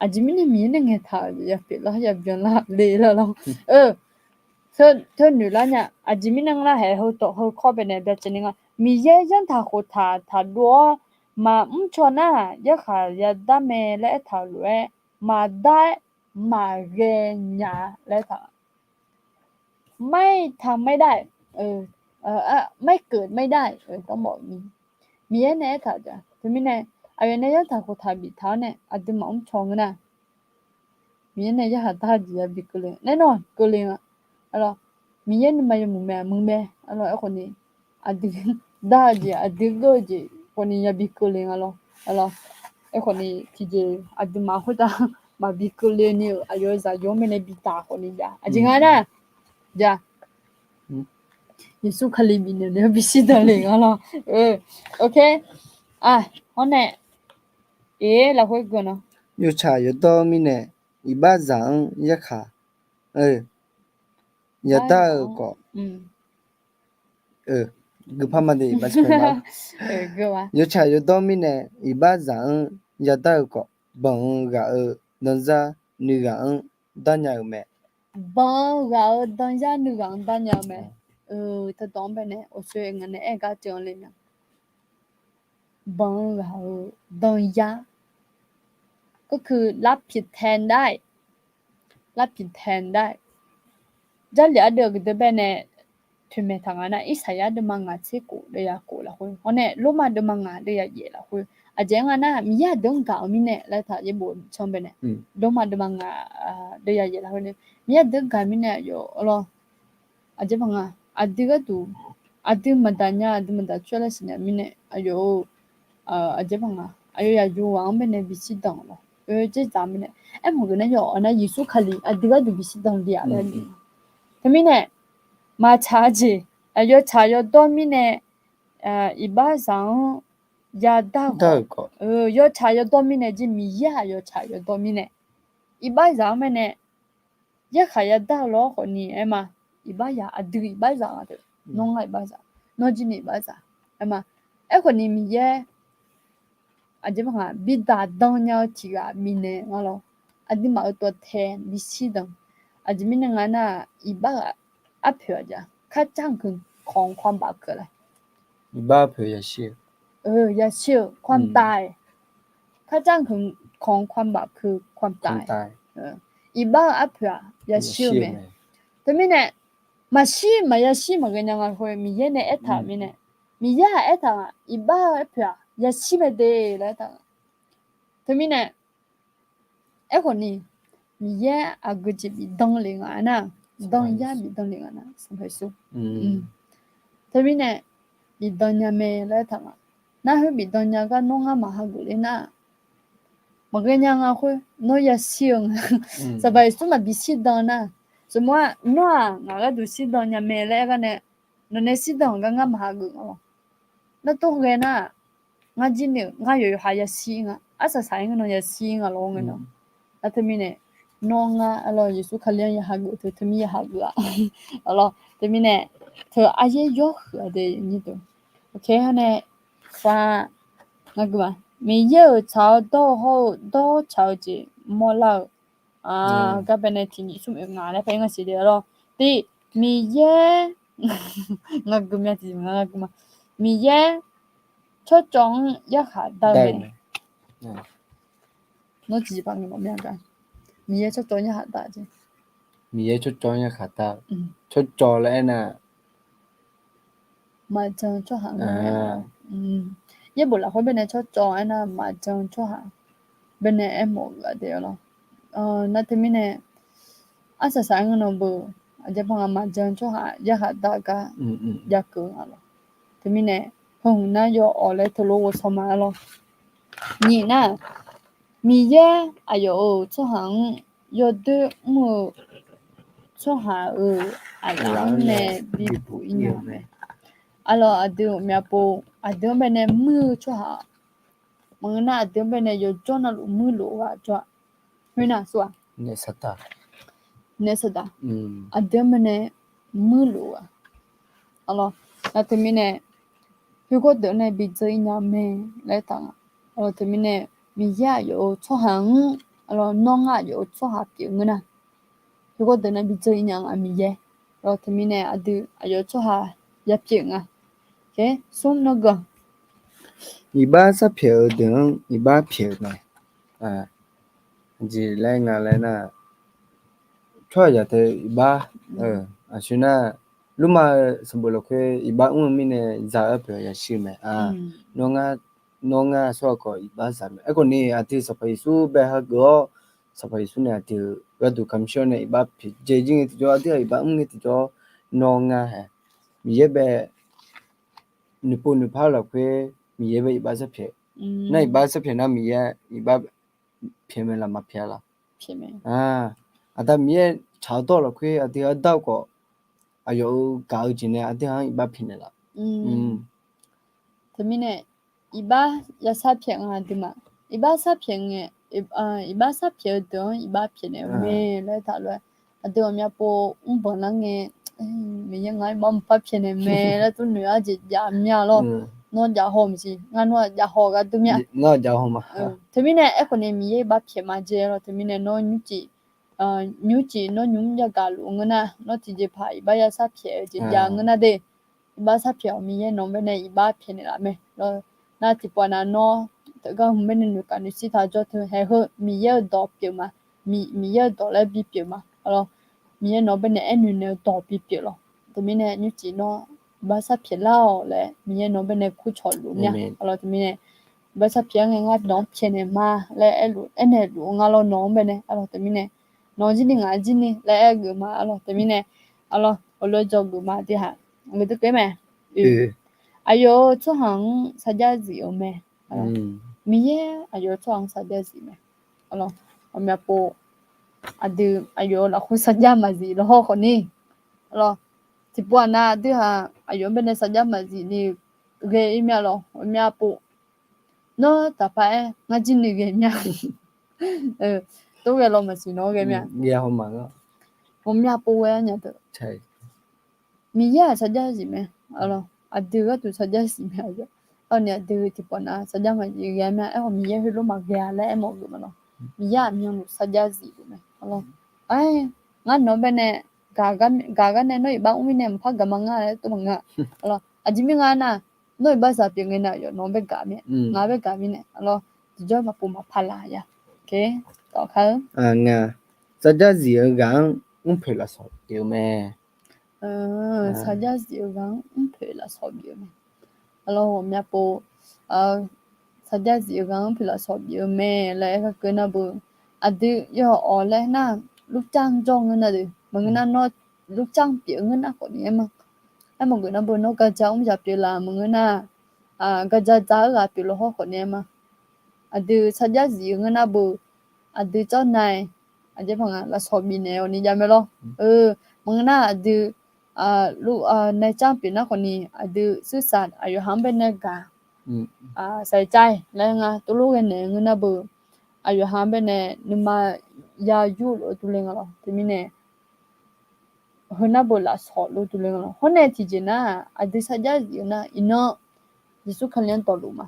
Aqjeq mirnae Miqyaer nae ngaeqtaq-euq yapyeuflar yabyanlar le lar lawr. Teu noeqlar nya. Aqjeq mirnae ngar lar haeq heudawq heu kawr baenae byacaevni nga. Miqyaer zanrtaq khoftaq taqdov-awr maqmr caw nar, yarkhaq yadar mae laer aertaq-euq lof-aer, maqdar-aer maqghae nya-a laer aertaq ไม่ทำไม่ได้ ไม่เกิดไม่ได้ Miqyaer nae aertaq-euq jeq teumirnae, aqyawf nae zanrtaq khoftaq biftaq-awr nae aqdui maqmr caw ngeur nar, Miqyaer nae yarkhaq dar jeq yabi keuvle nae nawr keuvle nga. Miqyaer nuima yawmuiq mae muiq mae. Aerkhawf ni aqdui dar-eu jeq aqdui geur-eu jeq khawf ni yabi keuvle nga lawr. Aerkhawf ni tiqjeq aqduimaf khoertav maqbi keuvle ni-euq aqyawf-eu zaqyo-anr baenae bitaq khawf ni jav aqjeq nga nar, jav Yeqsur Kali bifnaeq nae bishir danle nga lawr. Hawr nae, e, lafkhoer guiqlanq, yawtsaq yawdawr mirnae iqbaxzaq-anr yarkhaq yadar-eu khawf, guiqlanq, yawtsaq yawdawr mirnae iqbaxzaq-anr yadar-eu khawf, banq-eu ghaq-euq danzar nuighaq-anr darnya-euq mae. Banq-eu ghaq-euq danzar nuighaq-anr darnya-eu mae. Teudawq-anr baenae awqsoe ngaq nae aer gar teuv-anr le nya. Banq-eu ghaq-euq danzar, ก็คือ รับผิดแทนได้ รับผิดแทนได้ Jarlif ardeuv-eu gaqdui baenae toeqmaeq taq nga nar, Irsaqyar deuvma ngaq tser khof deuv ya khof lafkhoer, hawr nae Lormav deuvma ngaq deuv ya yaef lafkhoer, aqjeq-anr nga nar, Miqyaer aqdui-anr gaq-eu mirnae laer taq yaerbof can baenae, Lormav deuvma ngaq deuv ya yaef lafkhoer nae, Miqyaer aqdui-anr gaq mirnae aqyawf lawr, aqjeq paq nga, aqdui gharduq, aqdui maqdaq nya aqdui maqdaq coer laer siqnya mirnae aqyawf-eu, aqjeq paq nga, aqyawf yaqyo ghaq-anr baenae bishir danq lawr, oe dzerdzaq mirnae, aermawf geuf nar yawf-awr nar Yeqsur Kali aqdui gharduq bishir danq le-aq laer. Teumirnae maqtsaq-eu jeq Aqyawf tsaq yawdawr mirnae, iqbaxzaq-anr yadar-eu khawf, yawtsaq yawdawr mirnae jir Miqyaer-aq yawtsaq yawdawr mirnae, iqbaxzaq-anr mae nae yarkhaq yadar-eu lof-aer khawfni aer ma. Iqbaxzaq aqdui iqbaxzaq nga deuq, nawr ngar iqbaxzaq, nawr jir ni iqbaxzaq aer ma. Aerkhawfni Miqyaer aqjeq baqngaq bidaq dan nya-eu tiq ghaq bifnaeq nga lawr. Aqduimaf-euq tawqtae bishir dan. Aqjeq mirnae nga nar-aq, iqbax-euq arpoeq-aq jeq ค่าจ้างคือของความบาปคืออะไร? Iqbax arpoeq yashir-eu, yashir-eu ความตาย. ค่าจ้างคือของความบาปคือความตาย. Iqbax-euq arpoeq-aq yashir-eu mae. Teumirnae maqshir maqyashir maqghae nya nga khoer Miqyaer nae aertaq-euq mirnae, Miqyaer-aq aertaq nga iqbax-euq arpoeq-aq yashir mae de laer aertaq nga. Teumirnae aerkhawfni Miqyaer aqgeu jeq bifdan le nga aernar, dan yar bifdan le nga nar Sanqpaq Yeqsur. Teumirnae bifdan nya mae laer aertaq nga. Nar khoer bifdan nya gar nawr ngar maqhageuf ler nar, maqghae nya nga khoer nawr yashir-eu nga. Sanqpaq Yeqsur maqbi shirdan nar, สมมุติว่า nawr-aq ngaq gharduq shirdan nya mae laer aer gar nae, nawqnae shirdan-euq gar ngar maqhageuf nga lawr. Nar tov ghae nar-aq, ngar jir ni-euq ngar yawqyawqha yashir nga, arsaq saq-aer ngeur nan yashir nga lawr ngae nan. Nar teumirnae nawr ngar arlawr Yeqsur Kali-anr ya hageuf teu teumir ya hageuf-a. Arlawr teumirnae teu aryaer yawr huiq-a de nyir deuq. Oke, ha nae, ngar gui ma. Miqyaer-euq tsaq-awr dawr-eu hawr-eu dawr tsaq-eu jeq mawrlar-eu gar baenae tiq nyiq smr oeq ngaq laer paer ngar siq de arlawr. Tiq, Miqyaer, ngar gui mya tiq ngar gui ma. Miqyaer tsawrcawv-anr yarkhaq dar-eu mae. Nawr tiqjeq paq ngae mawf mya gar. Miqyaer tsawrcawv-anr yarkhaq dar jeq. Miqyaer tsawrcawv-anr yarkhaq dar-eu. Tsawrcawv laer aernar, maqjan tsawrhaq nga. Yaerbof lafkhoer baenae tsawrcawv aernar maqjan tsawrhaq baenae aermawf-eu ghaq de arlawr. Nar teumirnae arsaq saq-aer ngeur nan beu, aqjeq baqngaq maqjan tsawrhaq yarkhaq dar gar jakeuv nga lawr. Teumirnae heu hmq nar yawawq laer teulof ghovshaw ma arlawr. Nyiq nar, Miqyaer aqyawf-euq tsawrhaq-anr yawdoer mr-eu tsawrhaq-euq aqlaf-anr nae bibuq ir-euq mae. Arlawr aqdui ghawqmya pov aqdui-anr baenae muir-eu tsawrhaq maqngeur nar aqdui-anr baenae yawjawr navluf muirluf-eu ghaq jawr-a. Khoernar aqsur-aq, naef saqdaq, aqdui-anr baenae muirluf-eu ghaq. Arlawr nar teumirnae khoergawr deuq-anr nae bidzeur ir nya mae laer taq nga. Arlawr teumirnae Miqyaer aqyawf-euq tsawrhaq-anr, arlawr nawr ngar aqyawf-euq tsawrhaq pyeuf ngeur nar, khoergawr deuq nae bidzeur ir nya nga Miqyaer. Arlawr teumirnae aqdui aqyawf-euq tsawrhaq yapyeuf nga. Smr nawr gui-aq, iqbax sarpyaeq-eu deuq-anr iqbax pyaeq-eu mae. Jeq laer nga laer nar, tsawrhaqzaq teu iqbax, aqsur nar, lurma-eu sanqbof lafkhoer iqbax mr-eu mirnae za-eu arpoeq yashir-eu mae. Nawr ngar aqsur aqkawq iqbax zaq mae. Aerkhawfni aqdui Sanqpaq Yeqsur bae hageuf-awr, Sanqpaq Yeqsur nae aqdui gharduq kamq shir-awr nae iqbax pyaeq jae jir ngae tiqjawr, aqdui-aq iqbax mr ngae tiqjawr, nawr ngar hae Miqyaer bae noeqpov noeqpar-eu lafkhoer Miqyaer bae iqbax sarpyaeq. Nar iqbax sarpyaeq nar Miqyaer iqbax pyaeq mae laf maqpyaeq laf? Aqda Miqyaer tsaq-awr dawr-eu lafkhoer aqdui-anr dar-eu khawf, aqyawf-euq gaq-eu jeq nae aqdui-anr iqbax pyaeq naeq laf? Teumirnae iqbax yasar pyaeq nga aqduimaf. Iqbax sar pyaeq ngae, iqbax sar pyaeq-eu deuq-anr iqbax pyaeq naeq-eu mae laer taqlof-aer, aqdui ghawqmya pov mrbanq lar ngae, Miqyaer ngar iqbax maqpar pyaeq naeq mae laer tov noeq-ar jeq jav mya lawr. Nawr jav haw maqsiq, ngar nawr jav haw gar dur mya. Teumirnae aerkhawf ni Miqyaer iqbax pyaeq ma jeq lawr. Teumirnae nawr nymrcif nymrcif nawr nymr yagaq luf ngeur nar, nawr tiqjeqpaq iqbax yasar pyaeq-eu jeq jav ngeur nar de. Iqbax sar pyaeq-awq, Miqyaer nawq-anr baenae iqbax pyaeq naeq laf mae. Nar tiqpawf nav nawr teugar hmq baenae noeqkaq noeqshir taq jawr teu haeq heu Miqyaer-euq dawq pyeuf ma. Miqyaer-euq dawq laer bipyeuf ma. Miqyaer nawq-anr baenae aernoeq naeq-eu dawq bipyeuf lawr. Teumirnae nymrcif nawr iqbax sar pyaeq lar-awq laer Miqyaer nawq-anr baenae kurcawq luf mya. Teumirnae iqbax sar pyaeq-aer ngae ngar nawq-anr pyaeq naeq ma laer aernaeq luf-eu nga lawr nawq-anr baenae. Teumirnae nawq-anr jir ni ngaq-anr jir ni laer aer geuf ma lawr. Teumirnae aqlof aqlof jawr geuf ma tiq haq. Aqgeu deuq keuvmae. Aqyawf-euq tsawrhaq-anr sarjax zif-eu mae. Miqyaer aqyawf-euq tsawrhaq-anr sarjax zif mae. Aqmyavpov aqdui aqyawf-euq lafkhoer sarjax maqzif lawhawr khawfni, aqlawr tiqpov aqnav aqdui-aq, aqyawf-anr baenae sarjax maqzif ni ghae-ir mya lawr, ghawqmya pov. Nawr taqpar-aer ngar jir ni ghae mya. Tov ghae law maqsiq nawr ghae mya. Ghawqmya pov ghae-a nya teu. Miqyaer-aq sarjax zif mae. Aqdui gharduq sarjax zif mae. Awni aqdui tiqpov aqnav sarjax maqzif ghae mya. Aerkhawf Miqyaer heulof maqghae-a laer aermawf geuf ma lawr. Miqyaer aqmyanluf sarjax zif geuf mae. Aer, ngar nawq-anr baenae gaq gar nae nawr iqbax mr mirnae maqpar gaq ma ngar laer tov maqngeur-a. Aqjeq mirnae nga nar, nawr iqbax zaq pyeuf ngae nar yawf nawq-anr bae gaq mir-a, ngaq-anr bae gaq mirnae lawr. Tiqjawr maqpov maqpar laf ya. Tawkar-eu, sarjax zif-eu ghaq-anr mrpoeq lafsawq pyeuf-eu mae. Sarjax zif-eu ghaq-anr mrpoeq lafsawq pyeuf-eu mae. Aqlawq ghawqmya pov, sarjax zif-eu ghaq-anr mrpoeq lafsawq pyeuf-eu mae laer aer garkeuv nar beu, aqdui yawf-awq laer nar, ลูกจ้าง jawr ngeur nar deuq maqngeur nar, nawr ลูกจ้าง pyeuf-eu ngeur nar khawfni aer ma. Aermawf geuf nar beu nawr garja mr zaq pyeuf laf maqngeur nar, garja dzaq-eu ghaq pyeuf laf hawr khawfni aer ma. Aqdui sarjax zif-eu ngeur nar beu, aqdui tsawrnae, aqjeq paq nga lafsawq bifnaeq-awq ni jav mae lawr. Maqngeur nar aqdui นายจ้าง pyeuf nar khawfni aqdui ซื่อสัตย์ aqyawf ha-anr baenae gaq, saqcav-ir laer nga tov lof ghae naeq-eu ngeur nar beu, aqyawf ha-anr baenae nuima ya yurluf-eu durler nga lawr. Teumirnae heu nar beu lafsawq luf durler nga lawr. Hawr nae tiqjeq nar, aqdui sarjax zif-eu nar iqnan Yeqsur Kali-anr dawqluf ma.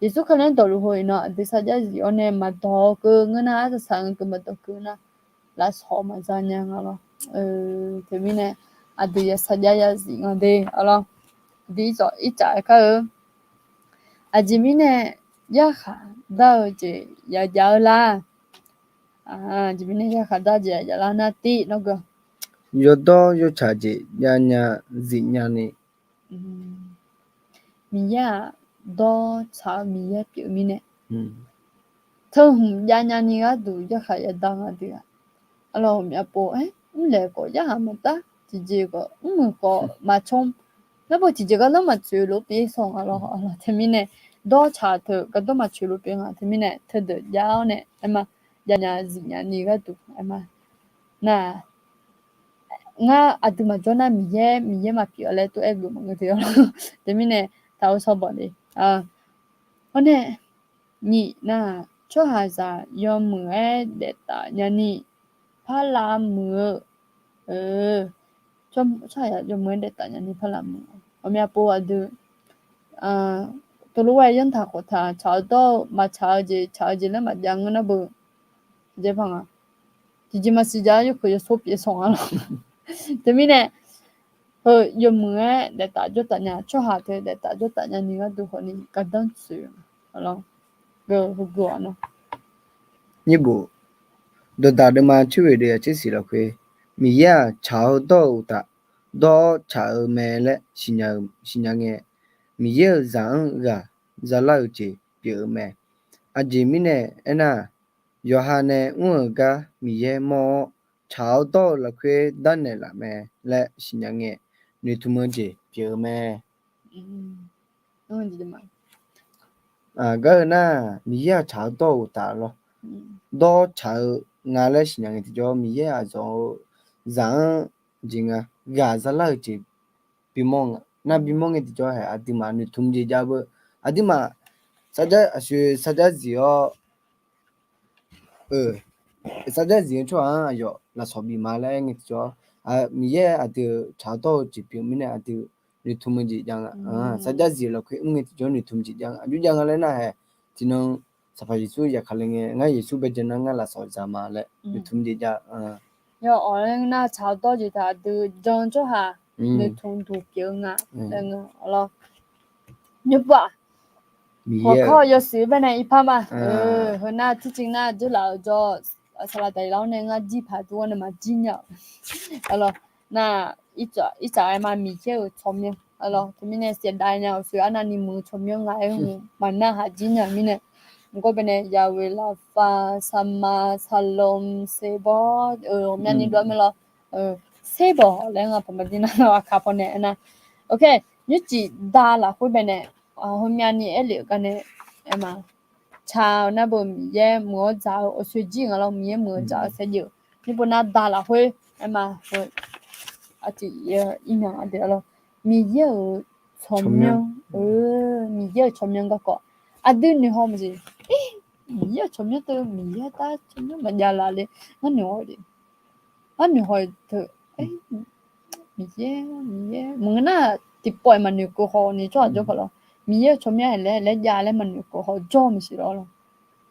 Yeqsur Kali-anr dawqluf heu iqnan aqdui sarjax zif-awr nae maqdawq-eu keuv ngeur nar, arsaq saq-eu keuv maqdawq keuv nar, lafsawq maqza nya nga lawr. Teumirnae aqdui ya sarjax ya zif nga de-a lawr. Aqdui ircaf aer kar-eu, aqjeq mirnae yarkhaq dar-eu jeq yajaf-eu lar. Aqjeq mirnae yarkhaq dar-eu jeq yajaf lar nar tir nawr geu, yawdawr yawtsaq jeq javnya zifnya ni, Miqyaer-aq dawr tsaq-eu Miqyaer pyeuf-eu mirnae, teu hmq javnya ni gharduq yarkhaq yadar nga deuq-aq, aqlawq ghawqmya pov-aer mrlaeq khawf yarkhaq maqdar, tiqjeq khawf mrmuiq khawf maqcmr, nar beu tiqjeq gardanr maqtsoeq lof pyeuf sanq-a lawr. Teumirnae dawr tsaq teu gardanr maqtsoeq lof pyeuf nga. Teumirnae teudeuq jav-awr nae aer ma, javnya zifnya ni gharduq aer ma. Nar ngar aqdui maqjawr nar Miqyaer, Miqyaer maqpyeuf-a laer tov aer geuf maqngeur de-a lawr. Teumirnae taq-eu sawbawq de. Hawr nae nyiq nar, tsawrhaqzaq yawmuiq-aer daef taf nya ni parlav muiq-eu, tsawrhaqzaq yawmuiq-aer daef taf nya ni parlav muiq-eu ghawqmya pov aqdui tov lof-aer yanrtaq khawf taq tsaq-eu dawr-eu maqtsaq-eu jeq tsaq-eu jeq laer maqjav ngeur nar beu, tiqjeq maqsiq jav-aer yawkeuq yawsor pyeuf sanq-a lawr. Teumirnae heu yawmuiq-aer daef taf jawr taf nya, tsawrhaq teu daef taf jawr taf nya ni gharduq khawfni gardanr tsoeq-a lawr. Geu heugeuf-awq nar, nyiqbof dawqdaq deuvma tser ghoeq deuv-aq tser siq lafkhoer, Miqyaer-aq tsaq-awr dawr-eu uqtaf, dawr-awr tsaq-eu mae laer siqnya ngae, Miqyaer-euq zaq-anr ghaq zalar-eu jeq pyeuf-eu mae. Aqjeq mirnae aernar, yawqha nae mr-euq gar Miqyaer mawr-awr, tsaq-awr dawr-eu lafkhoer darnaeq laf mae laer siqnya ngae, noeqtmq-eu jeq pyeuf-eu mae. Gar-eu nar, Miqyaer-aq tsaq-awr dawr-eu uqtaf lawr. Dawr-awr tsaq-eu nga laer siqnya ngae tiqjawr, Miqyaer-aq zawq-eu zaq-anr jeq nga ghaq zalar-eu jeq bimawr nga. Nar bimawr ngae tiqjawr hae aqduimaf noeqtmq jeq jav beu. Aqduimaf sarjax aqshoe sarjax zif-awr sarjax zif-eu tsawrhaq-anr aqyawf lafsawq bif ma laer aer ngae tiqjawr, Miqyaer aqdui-eu tsaq-awr dawr-eu jeq pyeuf mirnae aqdui noeqtmq-eu jeq jav nga. Sarjax zif lafkhoer mr ngae tiqjawr noeqtmq jeq jav nga. Aqjox jav nga laer nar hae, tiqnan Sanqpaq Yeqsur yaqkaq le ngae, ngar Yeqsur bae jae nar ngar lafsawq za ma laer noeqtmq jeq jav. Yawawq laer nar tsaq-awr dawr jeq taq aqdui jan tsawrhaq noeqtmq duq pyeuf-eu nga laer nga lawr. Nymrpov-aq, hawqkawr yawshuif baenae irpar ma. Heu nar tirciv nar dzeurlaf-eu jawr, saqlaq daqir lar-awr nae ngar jir paq dur-awr nae maqjir nya-awq. Nar ircaf aer ma Miqyaer-euq tsawrmyanr lawr. Teumirnae saevdav nya-awq, shuif arnavni muiq-eu tsawrmyanr nga aer-eu maqnar haq jir nya mirnae, mqgawr baenae yaweq lafaf saqma saqlom serbawr-eu ghawqmyani dov-ar mae lawr. Serbawq laer nga paq maqdir nar aqkaq pawnae aernar, nymrcif da lafkhoer baenae ghawqmyani aerlef-eu garnae aer ma. Tsaq-eu nar beu Miqyaer muiq-awr dzaq-eu awqsoe jir nga lawr, Miqyaer muiq-eu dzaq-eu saevdzeuf-eu nymrpov nar da lafkhoer aer ma. aqtiq ir myanr aqdui-a lawr. Miqyaer-euq tsawrmyanr, Miqyaer-euq tsawrmyanr garkawv aqdui noeqhaw maqsiq. Miqyaer-euq tsawrmyanr teu Miqyaer tar tsawrmyanr maqjav laf le. Ngar noeqhaw-eu jeq, ngar noeqhaw-eu teu, Miqyaer, Miqyaer maqngeur nar, tiqpawf-iq maqnoeqkeuv haw ni tsawrhaq jawr paq lawr. Miqyaer-euq tsawrmyanr-aq laer laer jav laer maqnoeqkeuv haw jawr maqsiq lawr lawr.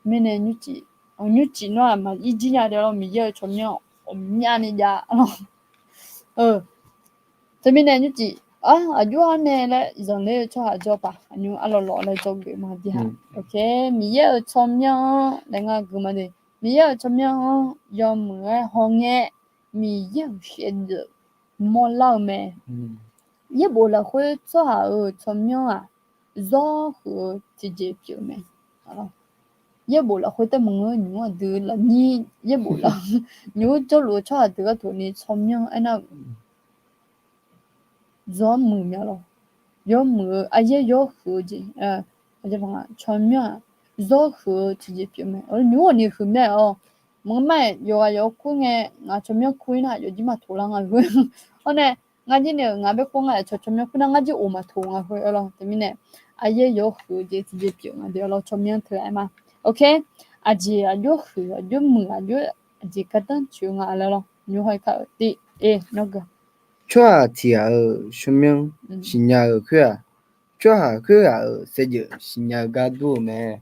Mirnae nymrcif, nymrcif nawr-aq maqir jir nya de lawr, Miqyaer-euq tsawrmyanr ghawqmyani jav lawr. Teumirnae nymrcif, aqjox-aer nae laer zanqler-eu tsawrhaq jawr paq, aqnymr arlawq lawq laer dzawgeuf ma de ha. Miqyaer-euq tsawrmyanr-anr laer ngar gui ma de. Miqyaer-euq tsawrmyanr-anr yawmuiq-aer hawngae, Miqyaer-euq shaevdzeuf mawrlar-eu mae. Yaerbof lafkhoer tsawrhaq-euq tsawrmyanr-aq, zawr huiq-eu tiqjeq pyeuf-eu mae. Yaerbof lafkhoer taef maqngeur, nymq-mr aqdui lafnyir yaerbof laf, nymq-mr jawrluf-eu tsawrhaq deuq gharduq ni tsawrmyanr aernar, zawr muiq mya lawr. Yawmuiq-eu aryaer yawr huiq-eu jeq, tsawrmyanr-aq, zawr huiq-eu tiqjeq pyeuf mae. Nymq-mr ghawqni huiq mae-awr, maqngeur ma-iq yawqghaq yawq kur ngae, ngaq tsawrmyanr kur-ir nar yawfjir maqtoq lar nga khoer. Hawr nae ngar jir ni-euq ngaq baer kur nga-iq tsawq tsawrmyanr kur nar ngar jir of maqtoq nga khoer-eu lawr. Teumirnae aryaer yawr huiq-eu jeq tiqjeq pyeuf nga de-awr lawr, tsawrmyanr teu-aer ma. Ok, aqjeq aqjox huiq aqjox muiq aqjox aqjeq gardanr tsoeq nga laer lawr. Nymq-mr haw-ir kar-euq tiv-e nawr gui. Tsawrhaq tiq ghaq-euq tsawrmyanr siqnya-euq khoer-aq, tsawrhaq khoerghaq-euq saevdzeuf siqnya-eu gar dur-eu mae.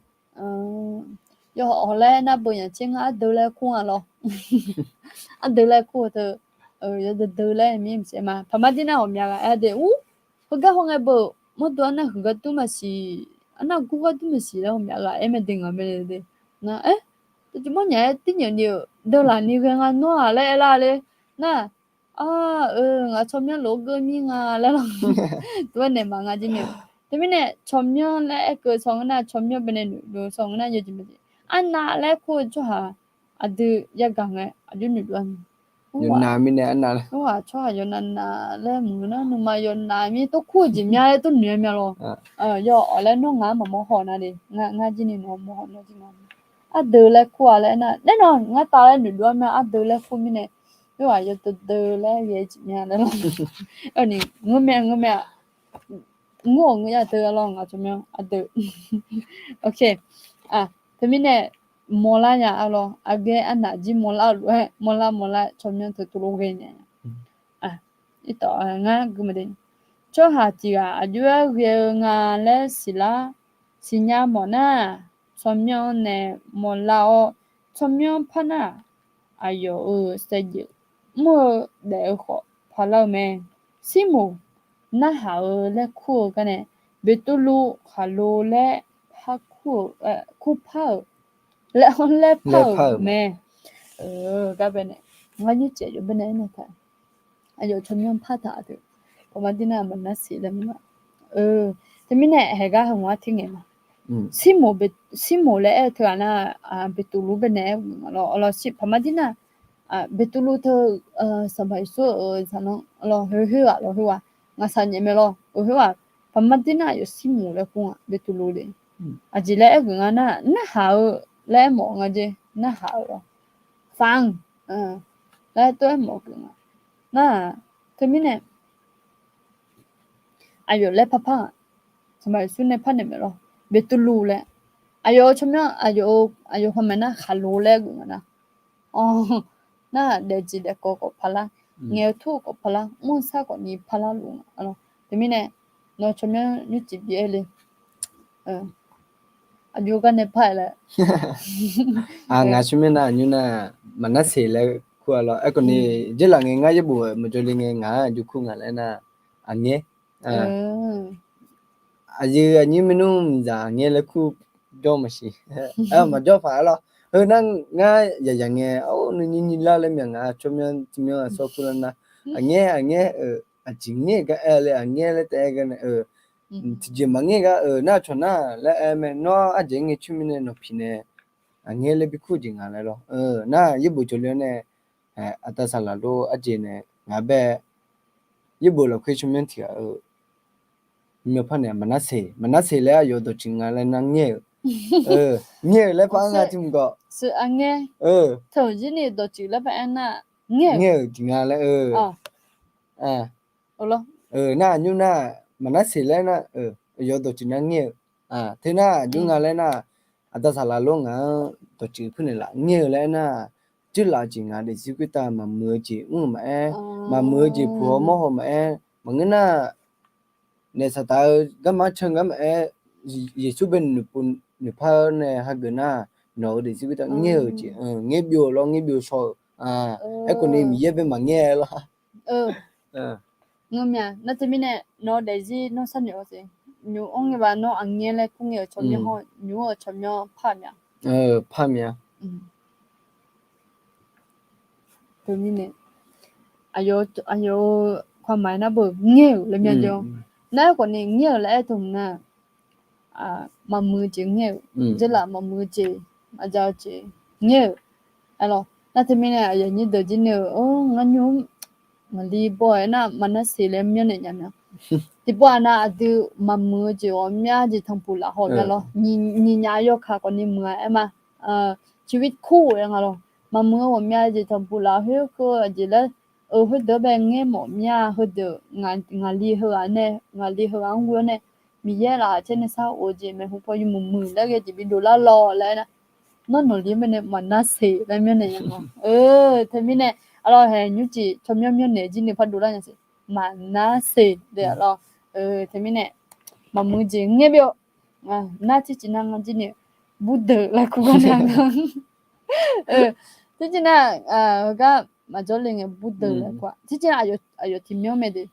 Yawhawq laer nar beu yaq tser ngar ardeuv laer kur nga lawr. Ardeuv laer kur-eu teu, yawdeuv deuv laer mir maqsiq ma. Paqmar dir nar ghawqmya ghaq aer de ur, heugar hawngae beu, mawrdo arnav huiq gar dur maqsiq, arnav gur gar dur maqsiq laer ghawqmya ghaq aer mae de ngaq mae de. Nar-aer, dawqtsuif mawrnyaf-aer tirnyeuf ni-euq deuv laf ni ghae nga nawr-aq laer aerlar le. Nar ngaq tsawrmyanr lof-aer geur mir nga laer lawr. Tov-aer naeq maqnga jir ni. Teumirnae tsawrmyanr laer aerkeuv tsawrngeur nar tsawrmyanr baenae noeqdov tsawrngeur nar yawjeq maqjeq. Arnav laer kur-eu tsawrhaq aqdui yagaq ngae aqjox noeqdov-a. Yawqnav mirnae arnav laer, tsawrhaq yawqnav nav laer maqngeur nar nuima yawqnav mir tov kur-eu jeq mya laer tov noeq-aer mya lawr. Yawawq laer nawr ngaq-anr maqmawr haw nar de, ngar jir ni nawq-anr mawr haw nar jir nga. Ardeuv laer kur-a laer aernar, nae nawq ngar tav laer noeqdov-aer mya ardeuv laer kur mirnae, yawghaq yawdeuv deuv laer ghae-eu jeq mya laer lawr. Ni ngeur mae ngeur mae-aq, ngeur-awq ngeur ya deuv-a lawr ngaq tsawrmyanr ardeuv. Ok, teumirnae mawrlar nya a lawr, aqghae arnaq jir mawrlar-eu lof-aer mawrlar mawrlar tsawrmyanr teu tov lof ghae nya. Tsawrhaq tiq ghaq aqjox-aer ghae-eu nga laer siqlar, siqnya mawf nar, tsawrmyanr nae mawrlar-awr, tsawrmyanr par nar, aqyawf-euq saevdzeuf mr-eu daef-eu khawf parlar-eu mae. Sirmoq narhaq-eu laer kur-eu garnae, Beqtuvluv khaqlo laer par kur-eu, kurpar-euq laer, laer par-euq mae. Gar baenae, ngar nymrcif aqyawf baenae aernaeq taq, aqyawf tsawrmyanr par taq-a teu, paqmar dir nar maqnar siq laer ma. Teumirnae haeqgar heu ngar ter ngaeq ma. Sirmoq laer aer-eu teughaq nar, Beqtuvluv baenae aer-eu nga lawr. Paqmar dir nar, Beqtuvluv teu, Sanqpaq Yeqsur-euq zaqlanr lawr, heu khoerghaq lawr khoerghaq ngaqshaq nyaef mae lawr. Heu khoerghaq paqmar dir nar aqyawf Sirmoq laer kur nga Beqtuvluv le. Aqjeq laer aer-eu nga nar, narhaq-eu laer aermawf nga jeq, narhaq-eu lawr, far-anr laer tov-aer mawf-eu nga. Nar-aq, teumirnae aqyawf laer parpar-aq, Sanqpaq Yeqsur nae parnaeq mae lawr, Beqtuvluv laer. Aqyawf-euq tsawrmyanr, aqyawf, aqyawf paqmaeq nar khaqlo laer geuf nga nar, nar daefjeq daefkawv khawf parlar, ngaeq-eu tur-eu khawf parlar, mr-eu sar khawf ni parlar luf nga. Teumirnae nawq-eu tsawrmyanr nymrcif bi aer le. Aqjox gar nae par-aer laer. Ngaq tsawrmyanr nar aqnymr nar maqnar siq laer kur-a lawr. Aerkhawf ni, dzeurlaf ngae ngar yaerbof maqjawr le ngae ngaq-anr aqjox kur nga laer nar, aqngaer. Aqyuif aqnyir maernmr miqzaq aqngaer laer kur jawr maqsiq. Maqjawr paq-aer lawr. Heu nar ngar yaqyaq ngae, nuinyir nyir lar laer myav ngaq tsawrmyanr tsawrmyanr aqsawr kur lar nar, aqngaer aqngaer-eu, aqjeq ngaer gar aer le, aqngaer laer taef-aer gar nae-eu, tiqjeq maqngaer gar-eu nar cawq nar laer aer mae. Nawr aqjeq ngae coer mirnae nawq piq nae aqngaer laer bi kur jeq nga laer lawr. Nar yaerbof jawrle-awr nae, aqda saqlaq lor aqjeq nae ngaq bae yaerbof lafkhoer tsawrmyanr tiq ghaq-eu myanrpar nae maqnar siq, maqnar siq laer aqyawf dawqtsuif nga laer nar ngaer-euq, ngaer-euq laer par-aer nga tiq mq gawq. Aqngaer, teu-euq jir ni dawqtsuif laer par-aer nar ngaer-euq jeq nga laer-eu. Nar aqnymr nar, maqnar seq laer nar, yawf dawqtsuif nar ngaer-eu. Teu nar aqjox nga laer nar, aqda saqlaq lor ngaq-anr dawqtsuif puirnaeq laf ngaer-eu laer nar, dzeurlaf-eu jeq ngaq daefzir khoertav maqmuiq-eu jeq mr-eu maqaer, maqmuiq-eu jeq puq haw mawr haw maqaer, maqngeur nar, naef saqtaf-eu garma-anr can gar maqaer, Yeqsur bae noeqpov noeqpar-eu nae hageuf nar, nawq-eu daefzir khoertav ngaer-euq jeq ngaer byov-eu lawr ngaer byov shaw-eu. Aerkhawf ni Miqyaer bae maqngaer-a lawr. Ngeurmya nar teumirnae nawq-eu daefzir nawr sharnoeq-awr teq, nymq-anr ngae ba nawr aqngaer laer kur ngae-euq tsawrmyanr hawr nymq-anr-euq tsawrmyanr par mya. Par mya. Teumirnae aqyawf-eu kawqmaf-aer nar beu ngaer-euq laer mya jawr. Nar aerkhawf ni ngaer-euq laer aer teu hmq nar, maqmuiq-eu jeq ngaer-euq, dzeurlaf maqmuiq-eu jeq, maqjav-eu jeq ngaer-euq. Aerlawr nar teumirnae aqyuif aqnyir deuq jir ni-eu, ngar nymr ngaqli baw-aer nar maqnar seq laer myanrnaeq nya mya. Tiqpov-aq nav aqdui maqmuiq-eu jeq ghawqmya jeq tanqpuq laf haw mya lawr. Nyiq nyaf yawkaq khawf ni muiq-a aer ma. Ciqhuiq kur-aer nga lawr. Maqmuiq-eu ghawqmya jeq tanqpuq laf khoerkeuv-eu aqjeq laer, eu, khoerdeuq-anr bae ngaer mawf mya-a heudeuq, ngaqli heughaq nae, ngaqli heughaq-anr ghoe-awr nae, Miqyaer laqkhaq caer nae sar of-eu jeq maeqhu paw yawmuiq muiq laer ghae jeq bi dovlar lawr laer aer nar, nawr nawqli-anr bae nae maqnar seq laer myanrnaeq nya nga. Teumirnae aqlawq haeq nymrcif tsawrmyanr myanrnaeq jir ni par dovlar nya siq. Maqnar seq de aqlawq. Teumirnae maqmuiq jeq ngaer byov. Nar tsercif nar ngar jir ni burdeuq laer kur gar nar nga. Tsercif nar, heugar maqjawr le ngae burdeuq laer kur-a. Tsercif nar aqyawf tiqmyanr mae de.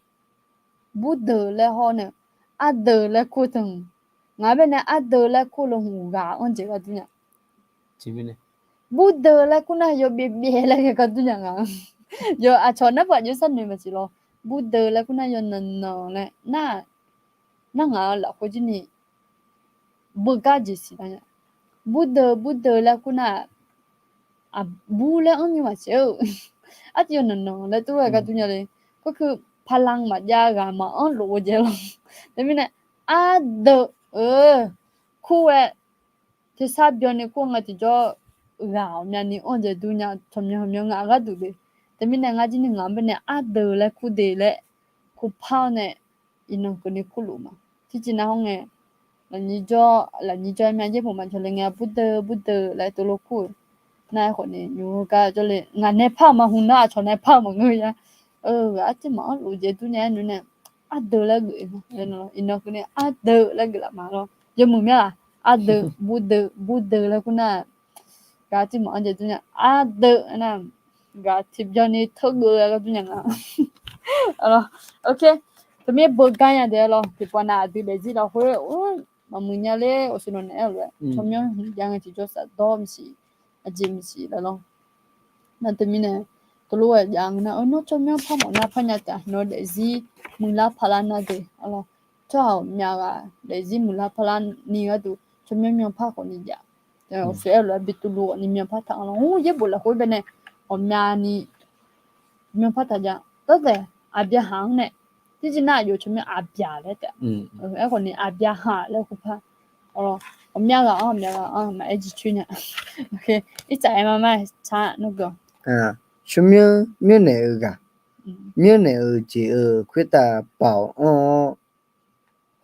Burdeuq laer hawr nae ardeuq laer kur teu-eu. Ngaq-anr bae nae ardeuq laer kur le hmq ghaq anr jeq gar dur nya. Burdeuq laer kur nar yawbyaev byaev laer ghae gar dur nya nga. Yawf aqcawq nar paq jov sharnoeq maqsiq lawr. Burdeuq laer kur nar yawnanq nanq laer nar, nar ngaq-eu lafkhoer jir ni beugar jeq siq lar nya. Burdeuq burdeuq laer kur nar, aqbur laer anr ni maqsiq-eu. Artiv yawnanq nanq laer tov-aer gar dur nya le. Khoerkeuv paqlanq maqjav ghaq maqanr lof-eu jeq lawr. Teumirnae ardeuq-eu kur-aer tersar byanni kur-eu nga tiqjawr ghaq ghawqmyani anr jeq dur nya tsawrmyanr hawqmyanr nga gharduq de. Teumirnae ngar jir ni ngaq-anr bae nae ardeuq laer kur de laer kurpar-awr nae iqnan keuvni kurluf ma. Tirciv nar hawr ngae, lafnyir jawr, lafnyir jawr-aer myav yaerbof maqjawr le ngae burdeuq burdeuq laer tov lof kur-eu. Nar aerkhawf ni nymr-eu gar jawr le ngaq nae par-euq ma hmq nar aqcawq nae par-euq maqngeur ya. Ghaq artiv maqanr lof-eu jeq dur nya-aer nmr nae ardeuq laer geuf-eu, iqnan keuvni ardeuq laer geuf laf ma lawr. Yawmuiq myanr-aq ardeuq burdeuq burdeuq laer kur nar, ghaq artiv maqanr jeq dur nya ardeuq nar, ghaq tiqbyan ni teurgeuf-eu gar dur nya nga. Teumirnae beugar nya de lawr. Tiqpavnav aqdui daefzir lafkhoer maqmuiq nya ler awqshoe nawq naeq-aer-eu lof-aer tsawrmyanr hmq jav ngae tiqjawr safdawr maqsiq, aqjeq maqsiq laer lawr. Nar teumirnae teulof-aer jav nga nar, nawr tsawrmyanr par mawf nar par nya taef, nawr daefzir muiqlar parlar nar de lawr. Tsawrhaq ghawqmya ghaq daefzir muiqlar parlar ni gharduq tsawrmyanr myanrpar khawf ni jav. Awqshoe aer-eu lof-aer bi tuvluv khawf ni myanrpar taq nga lawr. Yaerbof lafkhoer bae nae ghawqmyani myanrpar taq jav. Tawrdaef aqbyaqhaq-anr nae, tirciv nar aqyawf tsawrmyanr aqbyaq laer taef. Aerkhawf ni aqbyaqhaq laer kurpar. Ghawqmya ghaq-anr ghawqmya ghaq-anr maqaer jircoer nya. Irtsaq aer ma ma-aer tsaq nawr gui-awq. Tsawrmyanr myanrnaeq-eu ghaq, myanrnaeq-euq jeq-euq khoertav baoq anr-awr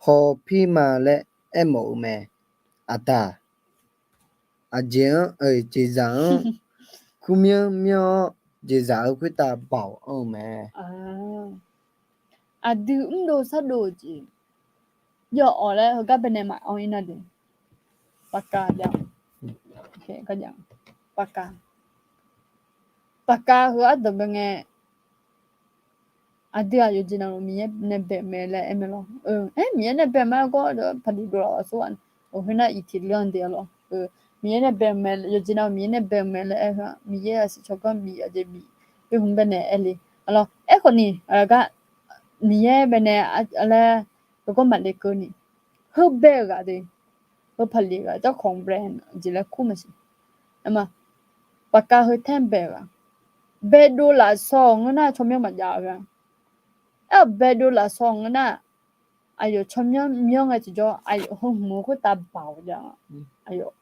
hawpir ma laer aermawf-eu mae. Aqda, aqjeq-anr, jeqzaq-anr kurmyanr myanr-awr jeqzaq-euq khoertav baoq anr-eu mae. Aqdui mrdov shardov-eu jeq yawawq laer heugar bae nae maqanr-ir nar de. Paqka jav, paqka, paqka heu ardanq bae ngae, aqdui-aq yawqjeq navluf Miqyaer nae bae-euq mae laer aer mae lawr. Aer, Miqyaer nae bae-euq ma-aer gawr paqliq dovlaf-awq sawr-aq, khoernar iqteq ler-anr de-a lawr. Miqyaer nae bae-euq mae, yawqjeq navluf Miqyaer nae bae-euq mae laer aer-eu-aq, Miqyaer-aq siqcawq ganr bif aqjeq bif, khoer hmq bae nae aer le. Aerkhawf ni gar Miqyaer bae nae laer yawgawr maqle keuvni, heu bae-euq ghaq de, heu paqliq ghaq jawrkawq-anr bae jeq laer kur maqsiq. Aerma, paqka heu taer-anr bae-euq ghaq, baedov lafsawq-euq ngeur nar tsawrmyanr maqjav-eu gha. Aer-awq baedov lafsawq-euq ngeur nar, aqyawf tsawrmyanr myanr ngae tiqjawr aqyawf heu hmq-eu khoertav baoq jav-a. Aqyawf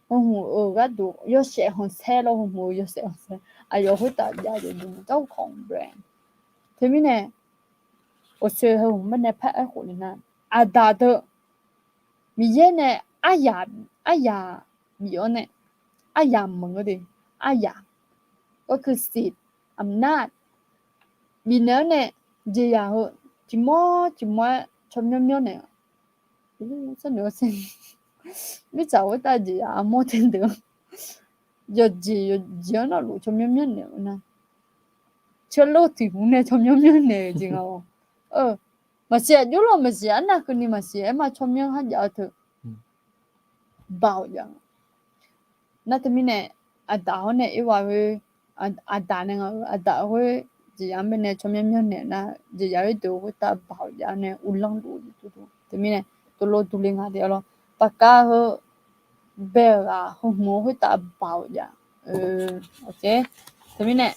heu hmq-euq gharduq yawshaef khanqsaer lawr, heu hmq-eu yawshaef khanqsaer aqyawf khoertav jav-eu jawrkawq-anr bae. Teumirnae Awqsoeq heu hmq-anr nae par aerkhof le nar, aqdaq deuq Miqyaer nae aryaq, aryaq bif-awr nae, aryaq meuq-eu de, aryaq, ก็คือสิทธิ์ อำนาจ bifnaeq-awr nae, jeqzaq heu tiqmawr tiqmawr-aer tsawrmyanr myanrnaeq-a. Sar noeq-awr sar, mirtsaq khoertav jeqzaq armawr teu deuq, yawqjeq yawqjeq-anr navluf tsawrmyanr myanrnaeq-eu nar, tsawrlor tiq hmq nae tsawrmyanr myanrnaeq-eu jeq nga-awq. Maqsiq aqjox lawr maqsiq, arnav keuvni maqsiq aerma tsawrmyanr kharjav-eu teu, Baoq jav. Nar teumirnae, aqdaq hawr nae Erwa khoer, aqdaq nae nga-eu aqdaq khoer jeqzaq-anr baenae tsawrmyanr myanrnaeq nar, jeqzaq khoerdeuq khoertav baoq jav nae uvlanr luf-eu jeq. Teumirnae, teulof durle nga de-awr lawr. Paqkav heu bae-euq ghaq heu hmq-eu khoertav baoq jav. Teumirnae,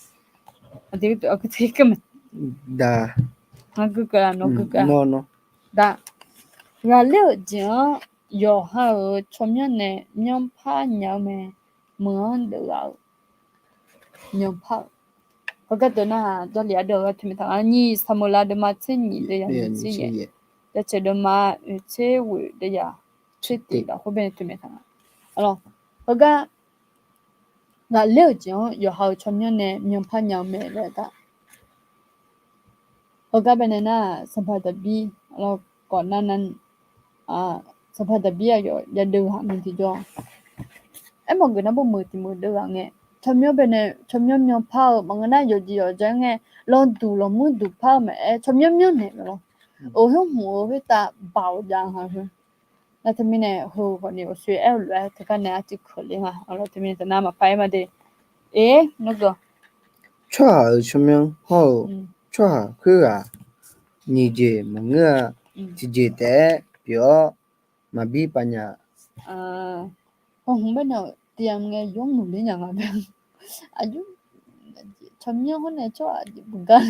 aqdui, aqdui, ghaqler-euq jeq-anr yawqha-euq tsawrmyanr nae myanrpar nya-eu mae, meuq-anr deuvghaq-eu myanrpar-eu. Heugar deuq nar-aq, Jarlif ardeuv-a teumq taq nga, nyiq Saqmeuqlav deuvma tser nyiq deuv yaq nyiq tser yaeq, Jaceuq deuvma oeq tser ghoeq deuv yaq tser tiq lafkhoer baenae teumq taq nga. Heugar ghaqler-euq jeq-anr yawqha-euq tsawrmyanr nae myanrpar nya-eu mae laer-a. Heugar baenae nar, Sanqpaq Daqbir, lawr, khawf nar nar, Sanqpaq Daqbir aqyawf yadeuv ghaq mae tiqjawr. Aermawf geuf nar bawmeuq tiq meuq deuv ghaq ngae, tsawrmyanr baenae tsawrmyanr myanrpar-eu maqngeur nar, yawqjeq yawqja ngae, lawduq lawqmuir duqpar-eu maqaer, tsawrmyanr myanrnaeq-eu lawr. Oeq, khoer hmq-eu khoertav baoq jav nga heu. Nar teumirnae heu khawfni awqsoeq aer-eu lof-aer teugar nae arcuiv keuqler nga. Aqlawr teumirnae teunar maqpar aer ma de. Eq, nawr geur, tsawrhaq-euq tsawrmyanr hawr-eu tsawrhaq khoerghaq nyiq jeq maqngeur-a. Tiqjeq taef-aer pyeuf-awr maqbir pavnya. Heu hmq baenae tiqyamq ngae yawmuiq ler nya nga bae. Aqjox, tsawrmyanr hawr nae tsawrhaq jeq beugar,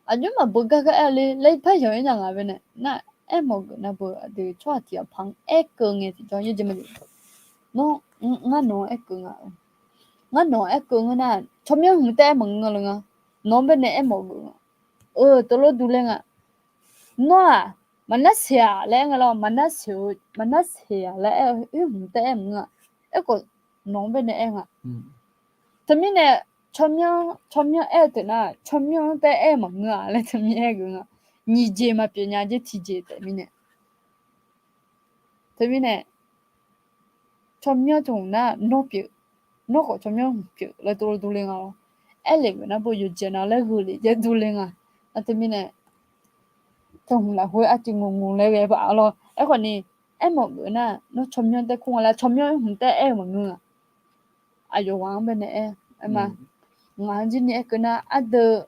aqjox maqbeugar gar aer-a le laer par yawq-aer nya nga bae nae nar, aermawf geuf nar beu aqdui tsawrhaq tiq ghaq paq-anr aerkeuv ngae tiqjawr yaerjeq ma jeq. Nawr, ngar nawq-anr aerkeuv nga. Ngar nawq-anr aerkeuv ngeur nar, tsawrmyanr hmq taef-aer maqngeur le nga. Nawq-anr baenae aermawf geuf nga. Eu, teulof durler nga. Nawr-aq, maqnar seq-aq laer aer nga lawr, maqnar seq-eu, maqnar seq-aq laer aer-eu oer hmq taef-aer maqngeur-a. Aerkhawf, nawq-anr baenae aer nga. Teumirnae, tsawrmyanr, tsawrmyanr aer-eu teu nar, tsawrmyanr-anr taef-aer maqngeur-a laer teumirnae aer geuf nga. Nyiq jeq maqpyeuf nya jeq tiqjeq taef mirnae. Teumirnae, tsawrmyanr teu hmq nar nawr pyeuf, nawr khawf tsawrmyanr hmq pyeuf laer teulof durler nga lawr. Aerlef geuf nar beu yawqjeq nav laer gheu lef jaer durler nga. Nar teumirnae, teu hmq lafkhoer arcuiv ngaq ngaq laer ghae baq-a lawr. Aerkhawfni, aermawf geuf nar nawr tsawrmyanr taef kur nga laer tsawrmyanr hmq taef-aer-eu maqngeur-a. Aqyawf ghaq-anr baenae aer, aer ma. Ngaq-anr jir ni aerkeuv nar ardeuv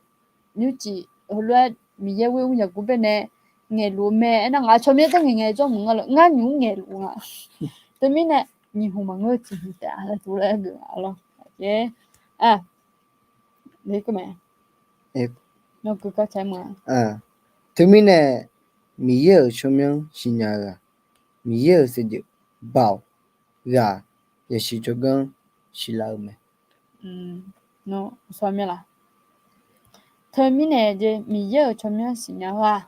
nymrcif heulof-aer Miqyaer ghoer mr yaqguv baenae ngaeqluf-eu mae. Aernar ngaq tsawrmyanr taef ngaeq ngaeq jawr maqngeur lawr, ngar nymq-mr ngaeqluf nga. Teumirnae, nyiq hmq maqngeur-eu tiq hmq taef-a laer tov laer aer geuf nga lawr. Teumirnae, Miqyaer-euq tsawrmyanr siqnya-eu ghaq, Miqyaer-euq saevdzeuf Baoq ghaq yasiq tsawrganr siqlaf-eu mae. Teumirnae jeq Miqyaer-euq tsawrmyanr siqnya-eu ghaq,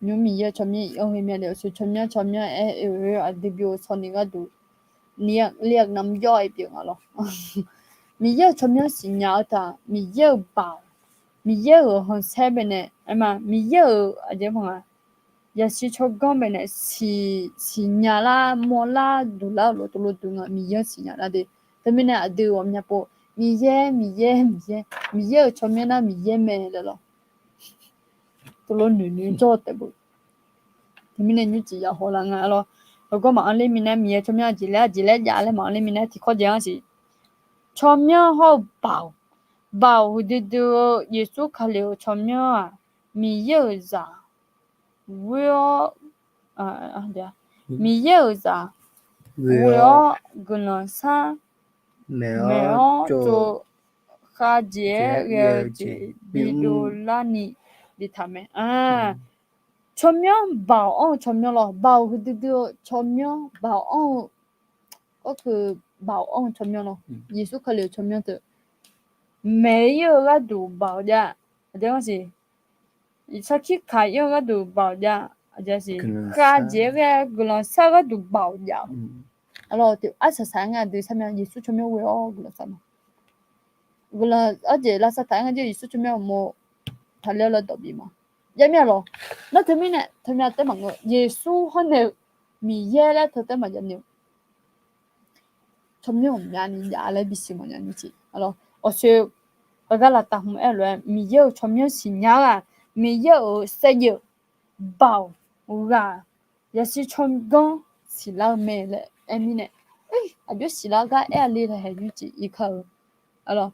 nymr Miqyaer-euq tsawrmyanr iq-anr ghae mya le, awqshoe tsawrmyanr tsawrmyanr aer-eu aqdui byov-eu tsawrni gharduq, เรียกนำย่อย pyeuf nga lawr. Miqyaer-euq tsawrmyanr siqnya-eu taq Miqyaer-euq Baoq, Miqyaer-euq khanqsaer baenae aer ma, Miqyaer-euq aqjeq ma nga, yasiq tsawrganr baenae siqnya lar mawrlar duqlar-eu lof tov lof duq nga, Miqyaer-anr siqnya lar de. Teumirnae aqdui ghawqmya pov Miqyaer Miqyaer Miqyaer, Miqyaer-euq tsawrmyanr nar Miqyaer mae laer lawr. Tov lof noeq noeq jawr taef beu. Teumirnae nymrcif yaqhaw lar nga lawr. Heugar maqanr ler minav Miqyaer tsawrmyanr aqjeq laer aqjeq laer jav laer maqanr ler minav tiqkawv jeq-anr siq. Tsawrmyanr hawr-eu Baoq, Baoq huiqdui dui-eu Yeqsur Kali-euq tsawrmyanr-aq, Miqyaer-euq zaq ghoe-awr, Miqyaer-euq zaq ghoe-awr guiqlanq sar maeq-awr tsov khavjeq-aer ghae-eu jeq bidov larni biftaq mae. Tsawrmyanr Baoq anr-eu tsawrmyanr lawr, Baoq huiqdui dui-eu tsawrmyanr, Baoq anr-eu, gawrkeuv Baoq anr-eu tsawrmyanr lawr, Yeqsur Kali-euq tsawrmyanr teu maeq-ir-eu gharduq Baoq jav, aqjeq-anr siq sarkir kaq-ir-eu gharduq baoq jav, aqjeq siq, khavjeq-aer ghae guiqlanq shar-eu gharduq baoq jav-awq. Arlawr, arsaq saq-aer ngae aqdui sharmyanr Yeqsur tsawrmyanr ghoe-awr guiqlanq shar ma. Guiqlanq arjeq lavsav taq-aer ngae jir Yeqsur tsawrmyanr uqmov taqler-awr laer dawq bif ma. Jav mir-a lawq. Nar teumirnae teumya taef maqngeur, Yeqsur hawr nae-eu Miqyaer laer teu taef maqjav ni-eu tsawrmyanr ghawqmyani jav laer bisiq mawfnya ni tiq. Awqsoe-eu ghaq gar lavtaf hmq-aer lof-aer Miqyaer-euq tsawrmyanr siqnya-eu-aq, Miqyaer-euq saevdzeuf baoq ghaq yashir tsawrganr siqlar-eu mae laer aer mirnae, aqjox siqlar gar aer-a le laer haeq nymr tiq ir kar-eu. Arlawr,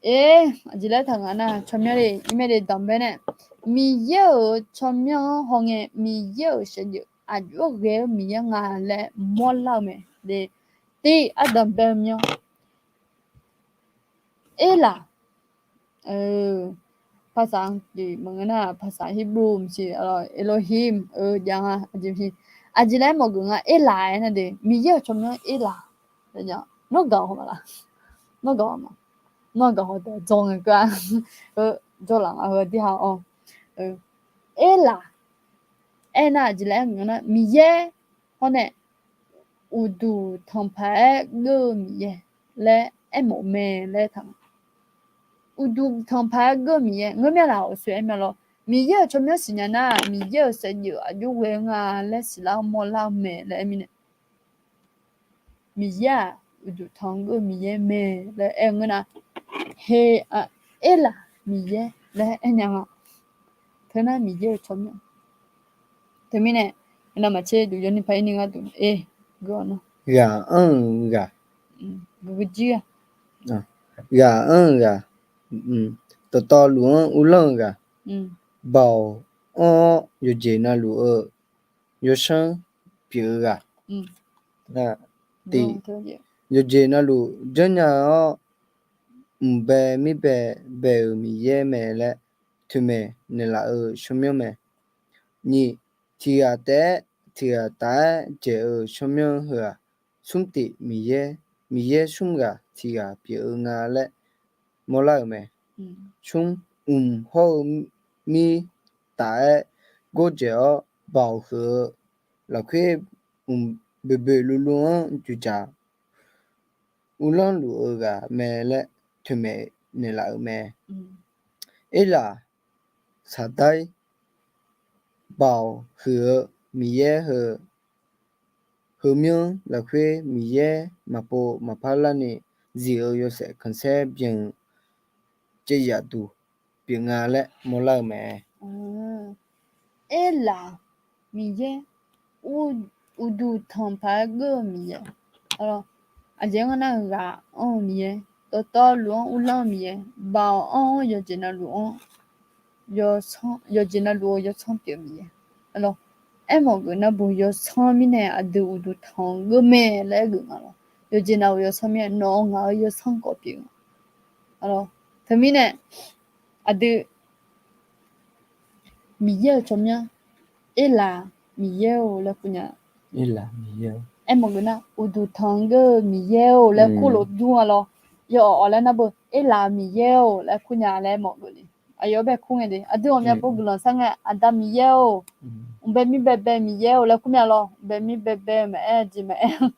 e, aqjeq laer taq ngaq nar tsawrmyanr le irmaer le danqbae nae, Miqyaer-euq tsawrmyanr-anr hawngae Miqyaer-euq saevdzeuf aqjox ghae-eu Miqyaer nga laer mawrlar-eu mae. Tiv, ardanqbae-eu myanr, Erlaq, ภาษาอังกฤษ maqngeur nar ภาษา Hebrew maqsiq, Elohim-eu jav nga. Aqjeq laer mawf geuf nga, Erlaq aernar de, Miqyaer-euq tsawrmyanr Erlaq. Nawr gaq haw ma laq? Nawr gaq haw ma? Nawr gaq haw taef dzawr ngae keuv-a. Jawrlaf nga heu tirha-awr. Erlaq aernar aqjeq laer aer maqngeur nar, Miqyaer hawr nae uqduq tanqpaq-aer geur-eu Miqyaer laer aermawf-eu mae laer taq. Uqduq tanqpaq-aer geur-eu Miqyaer ngeur mir-a laq, awqsoe aer mae lawr. Miqyaer-euq tsawrmyanr siqnya nar, Miqyaer-euq saevdzeuf aqjox ghae-eu nga laer siqlar mawrlar-eu mae laer aer mirnae, Miqyaer-aq uqduq tanq-anr geur-eu Miqyaer mae laer aer-eu ngeur nar, he, Erlaq Miqyaer laer aernya nga. Teunar Miqyaer-euq tsawrmyanr. Teumirnae, navmaqtser duq yawnyir paq-ir ni gharduq, e, ghaq anr-eu ghaq, ghaq anr-eu ghaq, dawqtawvluf-anr uvlanr-eu ghaq, baoq anr-awr yawqjeq navluf-eu yawsanr pyeuf-eu ghaq, tiv, yawqjeq navluf janrnya-awr mqbae mirbae bae-euq Miqyaer mae laer toeqmaeq naeqlaf-eu tsawrmyanr mae. Nyiq, tiq ghaq taef-aer tiq ghaq taf-aer dzaeq-eu tsawrmyanr heu-aq, smr tif Miqyaer, Miqyaer smr ghaq tiq ghaq pyeuf-eu nga laer mawrlar-euq mae. Smr, mq hawr-eu mir taf-aer gordzaeq-awr baoq huiq-eu lafkhoer mq boeqboeq luvluv-anr juqdzaq uvlanr luf-eu ghaq mae laer toeqmaeq naeqlaf-euq mae. Erlaq, Saqdair, baoq huiq-eu Miqyaer heu, heumyanr lafkhoer Miqyaer maqpov maqpar larni zif-eu yawshaef khanqsaer byan-eu caev yaf duq pyeuf nga laer mawrlar-eu mae. Erlaq, Miqyaer, uqduq tanqpaq-aer geur-eu Miqyaer. Aqjeq-anr nar ghaq anr-eu Miqyaer, dawqtawvluf-anr uvlanr-eu Miqyaer, baoq anr-awr yawqjeq navluf-anr yawqjeq navluf-eu yawsanr pyeuf-eu Miqyaer. Aermawf geuf nar buq yawsanr mirnae aqdui uqduq tanq-eu geur mae laer aer geuf nga lawr. Yawqjeq navluf yawsanr mirnae nawq-eu ngaq-eu yawsanr kawv pyeuf nga. Teumirnae aqdui Miqyaer-euq tsawrmyanr, Erlaq Miqyaer-or laer kur nya. Aermawf geuf nar uqduq tanq-eu geur-eu Miqyaer-or laer kurlof dur nga lawr. Yawawq laer nar beu Erlaq Miqyaer-or laer kur nya laer mawf geuf ni. Aqyawf-anr bae kur ngae de, aqdui ghawqmya pov guiqlanq sar ngae, Aqda Miqyaer-or, mqbae mir baebae Miqyaer-or laer kur mya lawr. Mqbae mir baebae maqaer, jeq maqaer,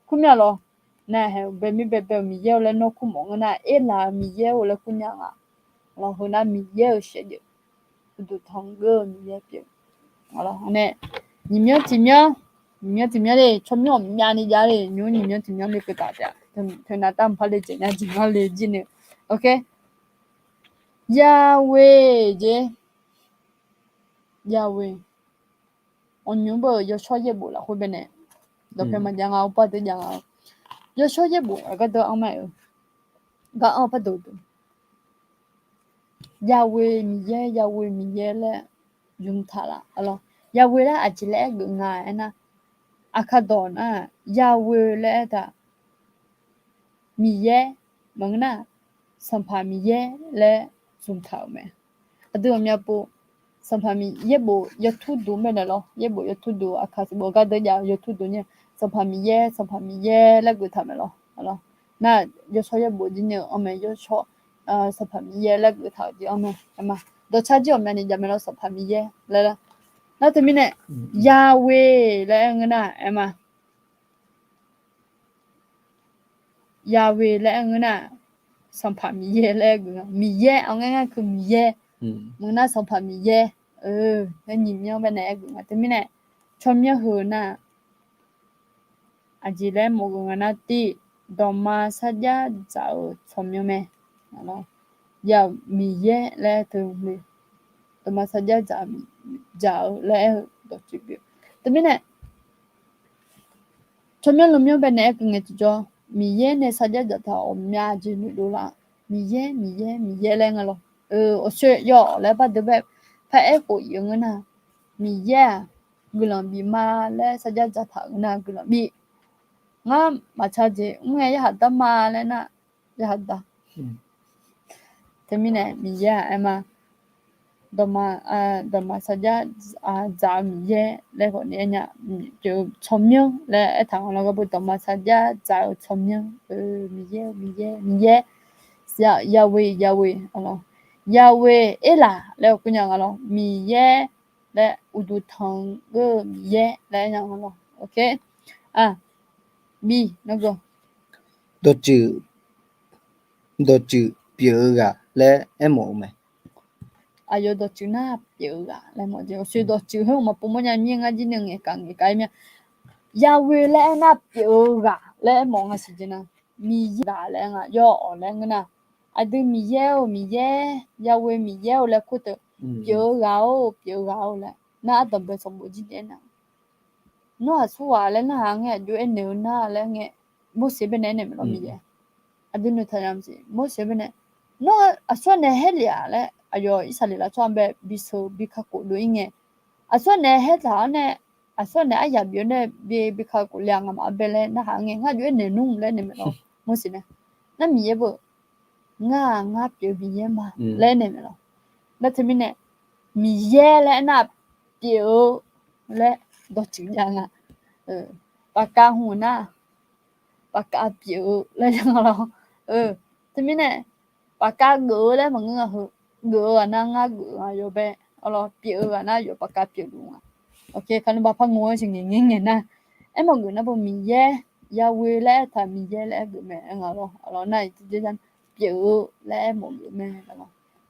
kur mya lawr. Nar hae mqbae mir baebae-euq Miqyaer-or laer nawr kur mawf ngeur nar, Erlaq-eu Miqyaer-or laer kur nya nga. Lawr, heu nar Miqyaer-euq shaevdzeuf uqduq tanq-eu geur-eu Miqyaer pyeuf. Nae, nyiq myanr tiq myanr, nyiq myanr tiq myanr le, tsawrmyanr ghawqmyani jav le, nymr nyiq myanr tiq myanr le keuv taf taef-a. Teunav tar mqpar le dzaeq nya jeq ngar le jir ni. Ok. Yaghoe jeq. Yaghoe. Awqnymr beu yawshawr yaerbof lafkhoer baenae dawqpae maqjav nga, aqpar deuq jav nga-eu. Yawshawr yaerbof aqgar deuq-anr mae-eu, gar anr-eu par dawq deuq. Yaghoe Miqyaer, Yaghoe Miqyaer laer zmqtaq laf. Yaghoe laer aqjeq laer aergeuf nga aernar, aqkar dawq nar, Yaghoe laer aertaq Miqyaer maqngeur nar, Sanqpaq Miqyaer laer zmqtaq-euq mae. Aqdui ghawqmya pov Sanqpaq Miqyaer bof yawtur duq mae naeq lawr. Yaerbof yawtur duq, aqkar siqbof gar deuq jav-eu yawtur duq ni, Sanqpaq Miqyaer, Sanqpaq Miqyaer laer geuftaq mae lawr. Nar, yawshawr yaerbof jir ni-eu anr mae, yawshawr, Sanqpaq Miqyaer laer geuftaq-euq jir anr mae, aer ma. dawqcar jir ghawqmyani jav mae lawr, Sanqpaq Miqyaer laer lar. Nar teumirnae, Yahweh laer aer ngeur nar aer ma. Yahweh laer aer ngeur nar, Sanqpaq Miqyaer laer aer geuf nga. Miqyaer, aqngaer ngar keuv Miqyaer. Maqngeur nar Sanqpaq Miqyaer. Aer nyiq myanr baenae aer geuf nga. Teumirnae, tsawrmyanr heu nar, aqjeq laer mawf geuf nga nar, tir, dawqma sarjax dzaq-eu tsawrmyanr mae. Yawf Miqyaer laer teu le. Dawqma sarjax dzaq-eu laer aer-eu dawqtsuif pyeuf. Teumirnae, tsawrmyanr lmyanr baenae aer keuv ngae tiqjawr, Miqyaer nae sarjax dzaqtaq ghawqmya jeq noeqdov lar. Miqyaer, Miqyaer, Miqyaer laer nga lawr. Awqshoe yawf laer bardeuv bae paraer khof-ir-eu ngeur nar, Miqyaer-aq guiqlanq bif ma laer sarjax dzaqtaq-eu nar guiqlanq bif. Ngar maqca jeq mr ngae yarkhaq dar ma laer nar, yarkhaq dar. Teumirnae Miqyaer-aq aer ma, dawqma, dawqma sarjax dzaq-eu Miqyaer laer khawf ni aer nya, pyeuf-eu tsawrmyanr laer aertaq nga lawr. Gharduq dawqma sarjax dzaq-eu tsawrmyanr, Miqyaer, Miqyaer, Miqyaer, Yahweh, Yahweh, Yahweh Erlaq laer-eu kur nya nga lawr. Miqyaer laer uqduq tanq-eu geur-eu Miqyaer laer aer nya nga lawr. Bi, dawqtsuif, dawqtsuif pyeuf-eu ghaq laer aermawf-eu mae. Aqyawf dawqtsuif nar pyeuf-eu ghaq laer mawf jeq. Awqshoe dawqtsuif heu maqpov mawrnya mir-a, ngar jir nae ngaeqkaq ngaeqkaq-aer mir-a. Yahweh laer aer nar pyeuf-eu ghaq laer aermawf nga siq jeq nar, Miqyaer ghaq laer nga, yawf laer ngeur nar, aqdui Miqyaer-or, Miqyaer, Yahweh Miqyaer-or laer kur teu, pyeuf-eu ghaq-or, pyeuf-eu ghaq-or laer nar, ardanqbae sanqbof jir daef-aer nar, nawr aqsur ghaq laer narhaq ngae, aqjox aernaeq-eu nar laer ngae, Morseq baenae aernaeq mae lawr Miqyaer. Aqdui noeqtaq nya maqsiq, Morseq baenae, nawr aqsur nae haer lef-aq laer, aqyawf Irsaqleqlav tsawrhaq bae bisheuq bi kakhof dov-ir ngae, aqsur nae haer taq-awr nae, aqsur nae aryaq bif-awr nae bi, bi kakhof le-aq ngamaf-anr bae laer narhaq ngae, ngar aqjox aernaeq nmr laer naeq mae lawr. Morseq nae, nar Miqyaer beu, ngar-aq ngar pyeuf-eu Miqyaer ma laer naeq mae lawr. Nar teumirnae, Miqyaer laer aernar pyeuf-eu laer dawqtsuif jav nga. Paqkav hmq nar, paqkav pyeuf-eu laer jav nga lawr. Teumirnae, paqkav geuf-eu laer maqngeur nga heu, geuf-eu ghaq nar ngar geuf-eu nga yawbae, arlawr pyeuf-eu ghaq nar yawf paqkav pyeufluf nga. Kaqnmr baqpar ngoq-anr siq ngaeq ngaeq ngaeq nar, aermawf geuf nar beu Miqyaer, Yahweh laer aertaq Miqyaer laer aergeuf mae aer nga lawr. Arlawr nar-iq tiqjeq jar pyeuf-eu laer aermawf geuf mae.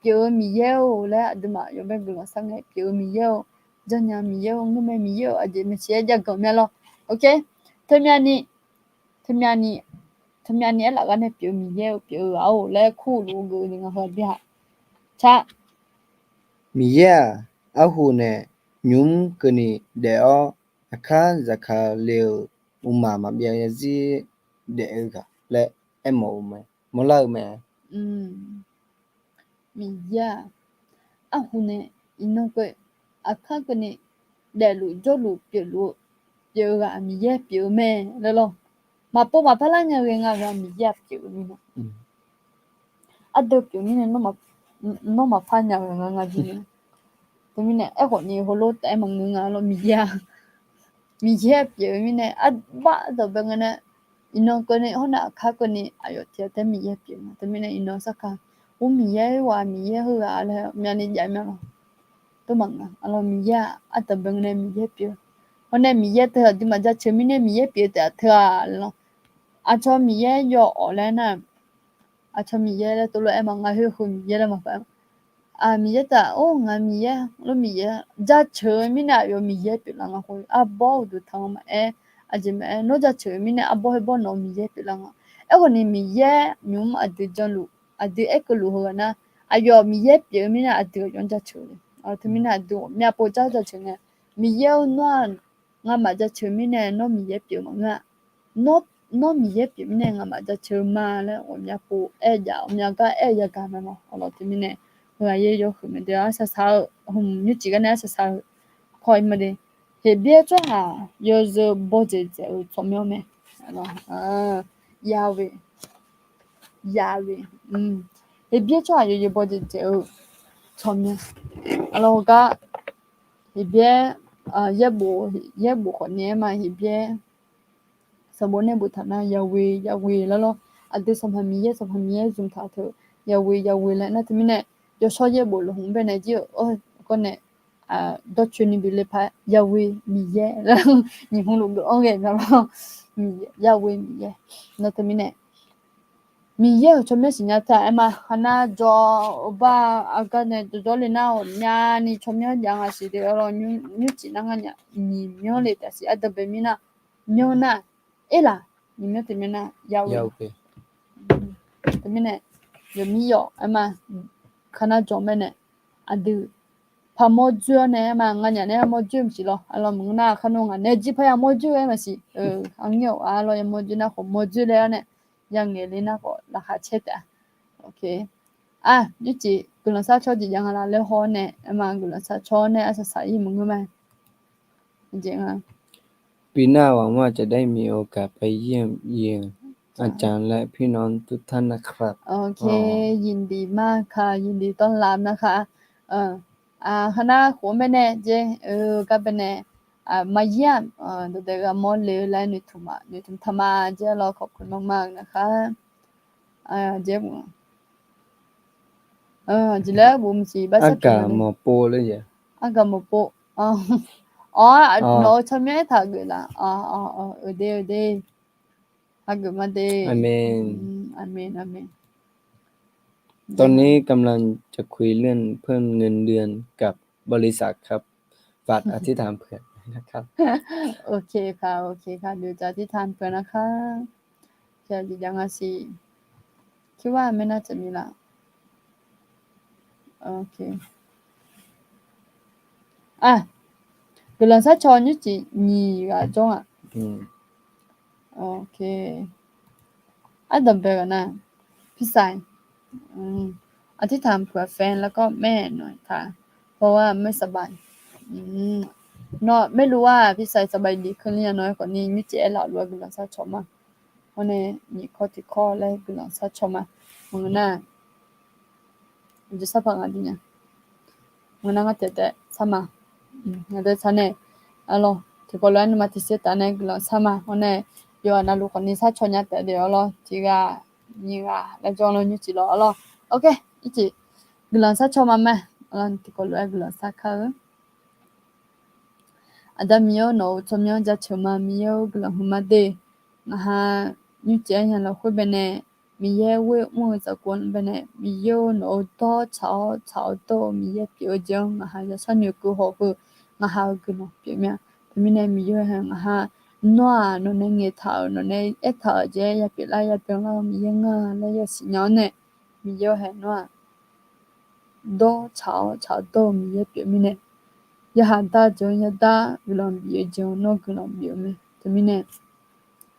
Pyeuf-eu Miqyaer-or laer aqduimaf yawbae guiqlanq sar ngae, pyeuf-eu Miqyaer-or, janrnya Miqyaer-or, ngeur mae Miqyaer-or, aqjeq maeqshi-aer jav ganq mae lawr. Teumyani, teumyani, teumyani aerlaf gar nae pyeuf-eu Miqyaer-or, pyeuf-eu ghaq-or laer kurluf-eu geuf ni nga heu aqdir-aq. Car, Miqyaer-aq, arhu nae nymq-mr keuvni daef-awr, aqkar zaqkale-euq uqmaq maqbyav zarzir daef-eu ghaq laer aermawf-eu mae, mawrlar-eu mae. Miqyaer-aq, arhu nae iqnan keuv, aqkar keuvni daefluf jawrluf pyeufluf-eu, pyeuf-eu ghaq Miqyaer pyeuf-eu mae laer lawr. Maqpov maqpar lar nya ghae nga ghaq Miqyaer-aq pyeuf-eu mirnae. Ardeuv pyeuf mirnae, nawr maqpar nya ghae nga nga jir nae. Teumirnae aerkhawf ni heulof taef-aer maqngeur nga lawr Miqyaer-aq. Miqyaer pyeuf-eu mirnae arbar dawq bae ngae nae, iqnan keuvni hawr nae aqkar keuvni aqyawf tiq ghaq taef Miqyaer pyeuf nga. Teumirnae iqnan sarkar, ur Miqyaer ghaq Miqyaer heughaq laer myavni jav mya lawr. Tov maqngeur, arlawr Miqyaer-aq ardanqbae ngae nae Miqyaer pyeuf-eu. Hawr nae Miqyaer teu aqduimaf jaceuq mirnae Miqyaer pyeuf-eu taef-a teu-aq lawr. Aqcawq Miqyaer yawf-awq laer nar, aqcawq Miqyaer laer tov lof-aer maqnga, khoer heu Miqyaer laer maqpar. Miqyaer taf-or ngaq Miqyaer, lor Miqyaer jaceuq-eu mirnae aqyawf Miqyaer pyeuflar nga khoer, arbawr uqduq tanq maqaer, aqjeq maqaer, nawr jaceuq-eu mirnae arbawr herbawr nawq-eu Miqyaer pyeuflar nga. Aerkhawf ni Miqyaer nymq-mr aqdui janluf, aqdui aerkeuvluf heughaq nar, aqyawf Miqyaer pyeuf-eu mirnae aqdui aqyawf-anr jaceuq le. Teumirnae aqdui ghawqmya pov jar jaceuq ngae, Miqyaer-or nawr-aq ngamaf jaceuq mirnae nawr Miqyaer pyeuf maqngeur-a. Nawr Miqyaer pyeuf mirnae ngamaf jaceuq ma laer ghawqmya pov aer jav, ghawqmya gar aer-eu yagaq mae lawr. Arlawr teumirnae heughaq yaer yawhuiq mae de, arsaq saq-eu hmq nymrcif gar nae arsaq saq-eu kawq-ir ma de. Heqbyaer tsawrhaq yawzeu bawdzaeq dzaeq-eu tsawrmyanr mae. Yahweh, Yahweh, Heqbyaer tsawrhaq yawzeu bawdzaeq dzaeq-eu tsawrmyanr. Arlawr gar Heqbyaer, yaerbof, yaerbof khawf ni aer ma, Heqbyaer sanqbof nae boftaq nar Yahweh, Yahweh laer lawr. Aqdui Sanqpaq Miqyaer, Sanqpaq Miqyaer zmqtaq teu Yahweh, Yahweh laer nar teumirnae yawshawr yaerbof lafhmq baenae jir-euq, gawr nae dawrcoeni bi le paq Yahweh Miqyaer laer nyiq hmq luf geuf-anr ghae mya lawr. Yahweh Miqyaer nar teumirnae Miqyaer-euq tsawrmyanr siqnya taq aer ma. Khaqnav jawr-eu bar aqgar nae jawrjawr le nar-awq, myavni tsawrmyanr jav nga siq de-awr lawr, nymrcif nar ngar nyiq myanr le taf siq. Ardanqbae mirnar myanr nar, erlaq nyiq myanr teumirnae Yahweh. Teumirnae yawmir yawf aer ma. Khaqnav jawr mae nae aqdui paq mawr dzoer-awr nae aer ma. Nganyaf nae mawr dzoer maqsiq lawr. Arlawr maqngeur nar khaqnav ngaq nae jir parya mawr dzoer-aer maqsiq. Arngir-awq arlawr yamawr dzoer nar khawf mawr dzoer laer-awr nae yangaeq le nar khawf laqkhaq caer taef-a. Aq, nymrcif guiqlanq sar cawr jeq jav nga laf laer haw-awr nae aer ma. Guiqlanq sar cawr-awr nae arsaq saq-ir maqngeur ma. Jeq nga ปีหน้าหวังว่าจะได้มีโอกาสไปเยี่ยมเยียนอาจารย์และพี่น้องทุกท่านนะครับ โอเค ยินดีมากค่ะ ยินดีต้อนรับนะคะ Khaqnav khof-anr baenae jeq, gar baenae มาเยี่ยม dawqdaef ghaq mawr le-eu laer noeqtmq taq ma jeq lawr. ขอบคุณมากๆนะคะ jeq laer bof maqsiq bar sar pyeuf maqpov laer. Argaq mawqpov. Awr, nawq-eu tsawrmyanr aertaq geuf laf. Euq de, euq de. Hageuf ma de. Aqmeq, aqmeq. ตอนนี้กำลังจะคุยเรื่องเพิ่มเงินเดือนกับบริษัทครับ ฝากอธิษฐานเผื่อนะครับ โอเคค่ะ โอเคค่ะ เดี๋ยวจะอธิษฐานเผื่อนะคะ คิดว่าไม่น่าจะมีละ Aq, guiqlanq sar caw nymrcif nyiq ghaq jawr-aq. Ardanqbae ghaq nar, พี่ชาย อธิษฐานเผื่อแฟน แล้วก็แม่หน่อยค่ะ เพราะว่าไม่สบาย Nawr maerlu-aq พี่ชาย สบายดีขึ้นหรือยัง nawq-aer khawfni nymrcif aerlaf lof-aer guiqlanq sar caw ma. Hawr nae nyiq kawr tiq kawr laer guiqlanq sar caw ma. Maqngeur nar, jawrsar paq nga dui nya. Maqngeur nar ngar taef taef sar ma. Ngaq dae sar nae, arlawr tiqkawv lof-aer nuima tiqser taf nae guiqlanq sar ma. Hawr nae yawqghaq navluf khawfni sar caw nya taef de-awr lawr, tiq ghaq nyiq ghaq laer jawr lawr nymrcif lawr arlawr. Ok, nymrcif guiqlanq sar caw ma mae. Arlawr tiqkawv lof-aer guiqlanq sar kar-eu Aqda Miqyaer-or, nawq-euq tsawrmyanr jaceuq ma. Miqyaer-or, guiqlanq huiqma de. Ngaqha nymrcif-aer nya lafkhoer baenae, Miqyaer ghoer mr-eu zaqkov baenae, Miqyaer-or, nawq-euq dawr tsaq-awr tsaq-awr dawr-eu Miqyaer pyeuf-eu jeq-anr ngaqha yashar noeqkeuv hawq heu, ngaqha-euq guiqlanq pyeuf mir-a. Teumirnae Miqyaer hae ngaqha, nawr-aq nawqnae ngaeqtaq-euq nawqnae aertaq-euq jeq-aer yapyeuf lar yabyan lar-eu Miqyaer ngar laer yasiq nya-awr nae, Miqyaer hae nawr-aq dawr tsaq-awr tsaq-awr dawr-eu Miqyaer pyeuf mirnae, yarkhaq dar jeq-anr yadar guiqlanq bif-eu jeq-anr nawr guiqlanq bif-eu mae. Teumirnae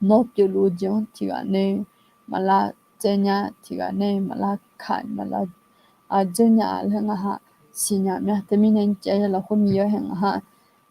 nawr pyeufluf-eu jeq-anr tiqghaq nae maqlar tsaev nya, tiqghaq nae maqlar kaq maqlar aqdzeur nya laer ngaqha siqnya mir-a. Teumirnae nymrcif-aer ya lafkhoer Miqyaer hae ngaqha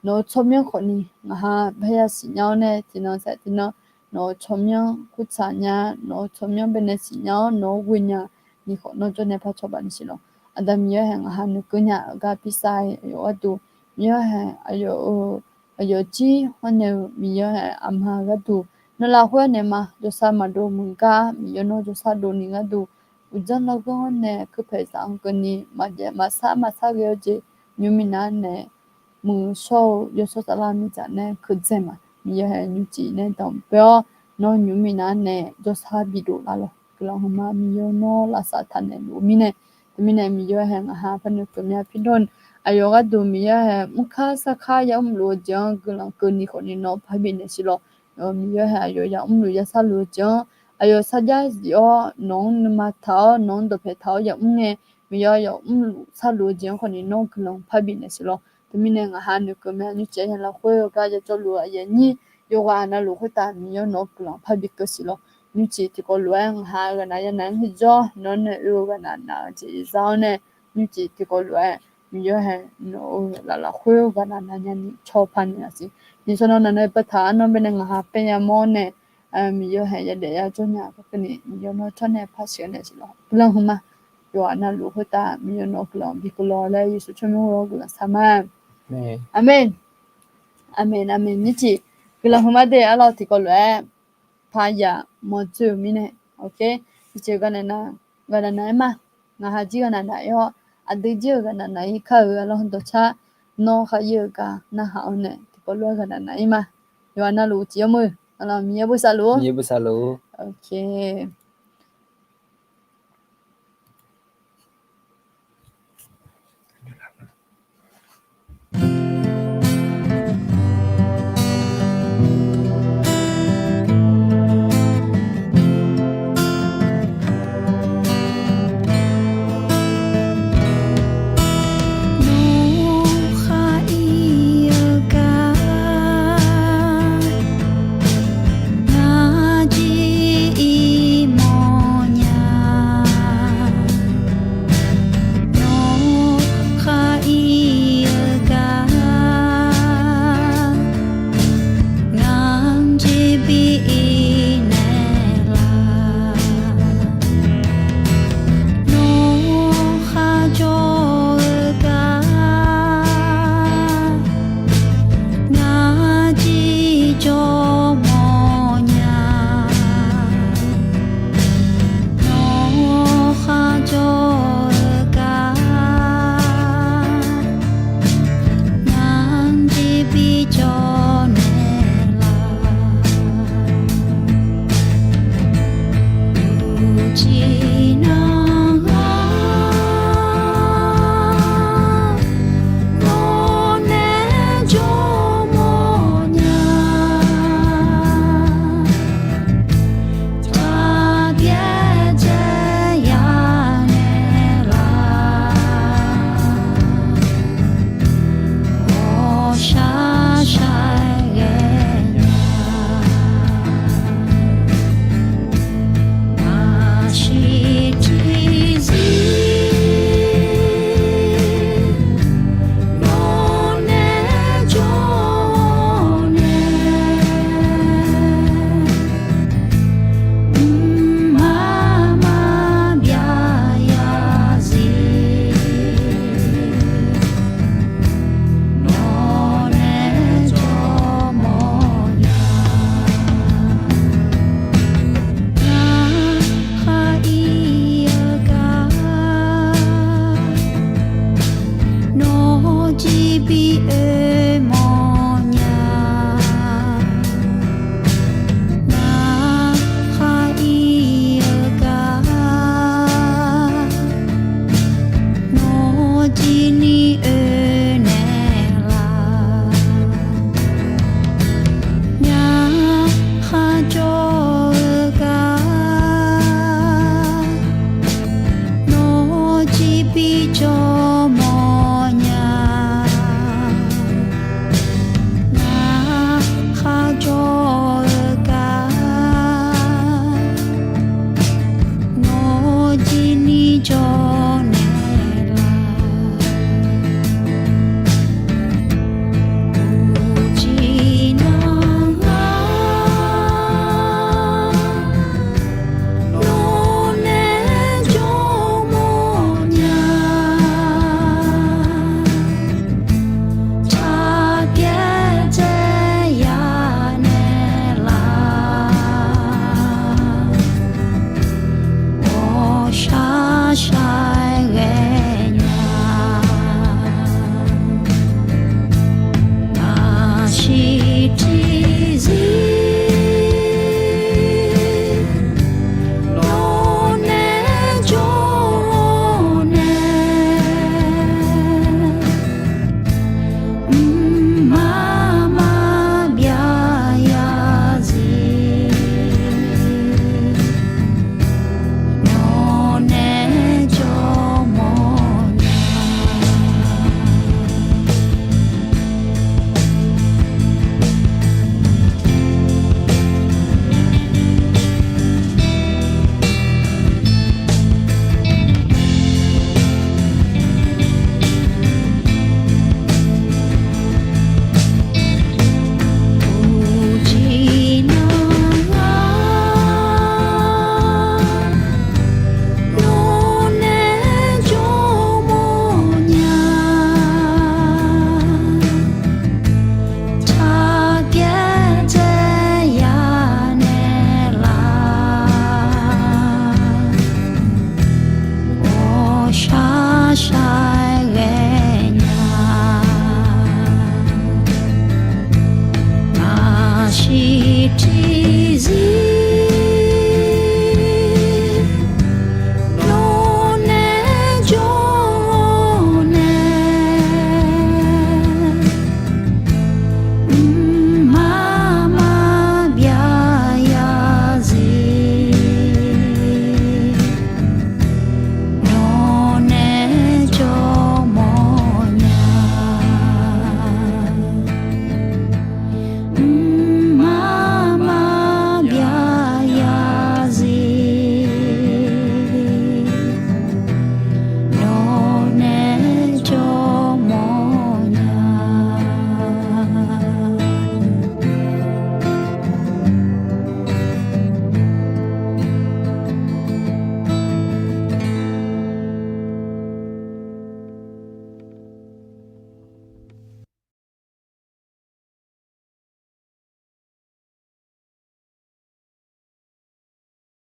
nawq-eu tsawrmyanr khawfni ngaqha parya siqnya-awr nae tiqnan saef tiqnan nawq-eu tsawrmyanr kurtsaq nya, nawq-eu tsawrmyanr baenae siqnya-awr nawq-anr ghoe nya ni khawf nawr jawrnae par cawba ni siq lawq. Aqda Miqyaer hae ngaqha noeqkeuv nya-euq gar pirsar-aer aqyawf gharduq Miqyaer hae aqyawf-eu aqyawf jir hawr nae-eu Miqyaer hae aqma gharduq nawq lafkhoer naeq ma jawrsar maqdov muiq gar Miqyaer nawr jawrsar dovni gharduq uqdzanr larghar-anr nae keuvpaeq zaq-anr keuvni maqjaev maqsar maqsar ghae-eu jeq nymr minav-anr nae muiq shawr-eu yawshawr saflar miqdzaq nae keuv dzae ma. Miqyaer hae nymrcif nae danqbae-awr nawr nymr minav-anr nae jawrsar bidov lar lawq. Guiqlanq huiqma Miqyaer nawr lavsav taq naeqluf-eu mirnae, teumirnae Miqyaer hae ngaqha par noeqkeuv mya pirdawr aqyawf gharduq Miqyaer hae mrkar sarkar yamrluf-eu jeq-anr guiqlanq keuvni khawfni nawr parbi naeq siq lawq. Miqyaer hae aqyawf yamrluf yasharluf-eu jeq-anr aqyawf sarjax zif-awr nawq-anr nuima taq-awr nawq-anr dawqpae taq-awr yamr ngae, Miqyaer aqyawf mrluf sharluf-eu jeq-anr khawfni nawr guiqlanq parbi naeq siq lawq. Teumirnae ngaqha noeqkeuv mya nymrcif-aer nya lafkhoer-eu gar jajawr luf-eu aqyuif aqnyir yawqghaq navluf khoertav Miqyaer nawq-anr guiqlanq parbi keuv siq lawq. Nymrcif tiqkawv lof-aer ngaqha ghaqnav yanav-anr heujawr nawr nae oe-eu ghaqnav nav-eu jeq zar-awr nae, nymrcif tiqkawv lof-aer Miqyaer hae nawq-euq laflaf khoer ghaqnav nav nyani cawpaq naeqlaf siq. Nyiq tsawrnawv naq nae baetaq arnan baenae ngaqha paernya mawr-awr nae, Miqyaer hae yadaef yajawr nya-eu garkawv ni Miqyaer nawr cawr nae par sheuq naeq siq lawq. Guiqlanq huiqma yawqghaq navluf khoertav Miqyaer nawq-eu guiqlanq bi keuv lawq laer Yeqsur tsawrmyanr-anr guiqlanq shar ma. Aqmeq. Aqmeq aqmeq. Nymrcif guiqlanq huiqma de arlawr tiqkawv lof-aer par yamawr dzoer-eu mirnae, ok, tiqjeq ghaqnav nav, ghaqnav nav-aer ma, ngaqha jir ghaqnav nav-aer-awr aqdui jir-euq ghaqnaq naq-ir kar-euq arlawr dawqcar nawr khar ir-euq gar narhaq-awr nae tiqpawf lof-aer ghaqnaq naq-ir ma. Yawqha navluf uqcif yawmuiq, Miqyaer bosav luf-or. Nawr khar ir-eu gar, ngar jir ir mawrnya. Nawr khar ir-eu gar, ngar jir bi ir naeqlaf. Nawr khar jawr-eu gar, ngar jir jawr mawrnya. Nawr khar jawr-eu gar, ngar jir bi jawr naeqlaf. Uqcif nar ghaq, nawq nae jawr mawrnya. Taq byaerdzae ya naeqlaf. Ghawqshaq shaq ghaenya. Maqsiq tiqzir, nawq nae jawr nae, mqmaq maqbyav ya zir. Nawq nae jawr mawrnya. Ngar khar ir-eu gar, nawq jir bi oe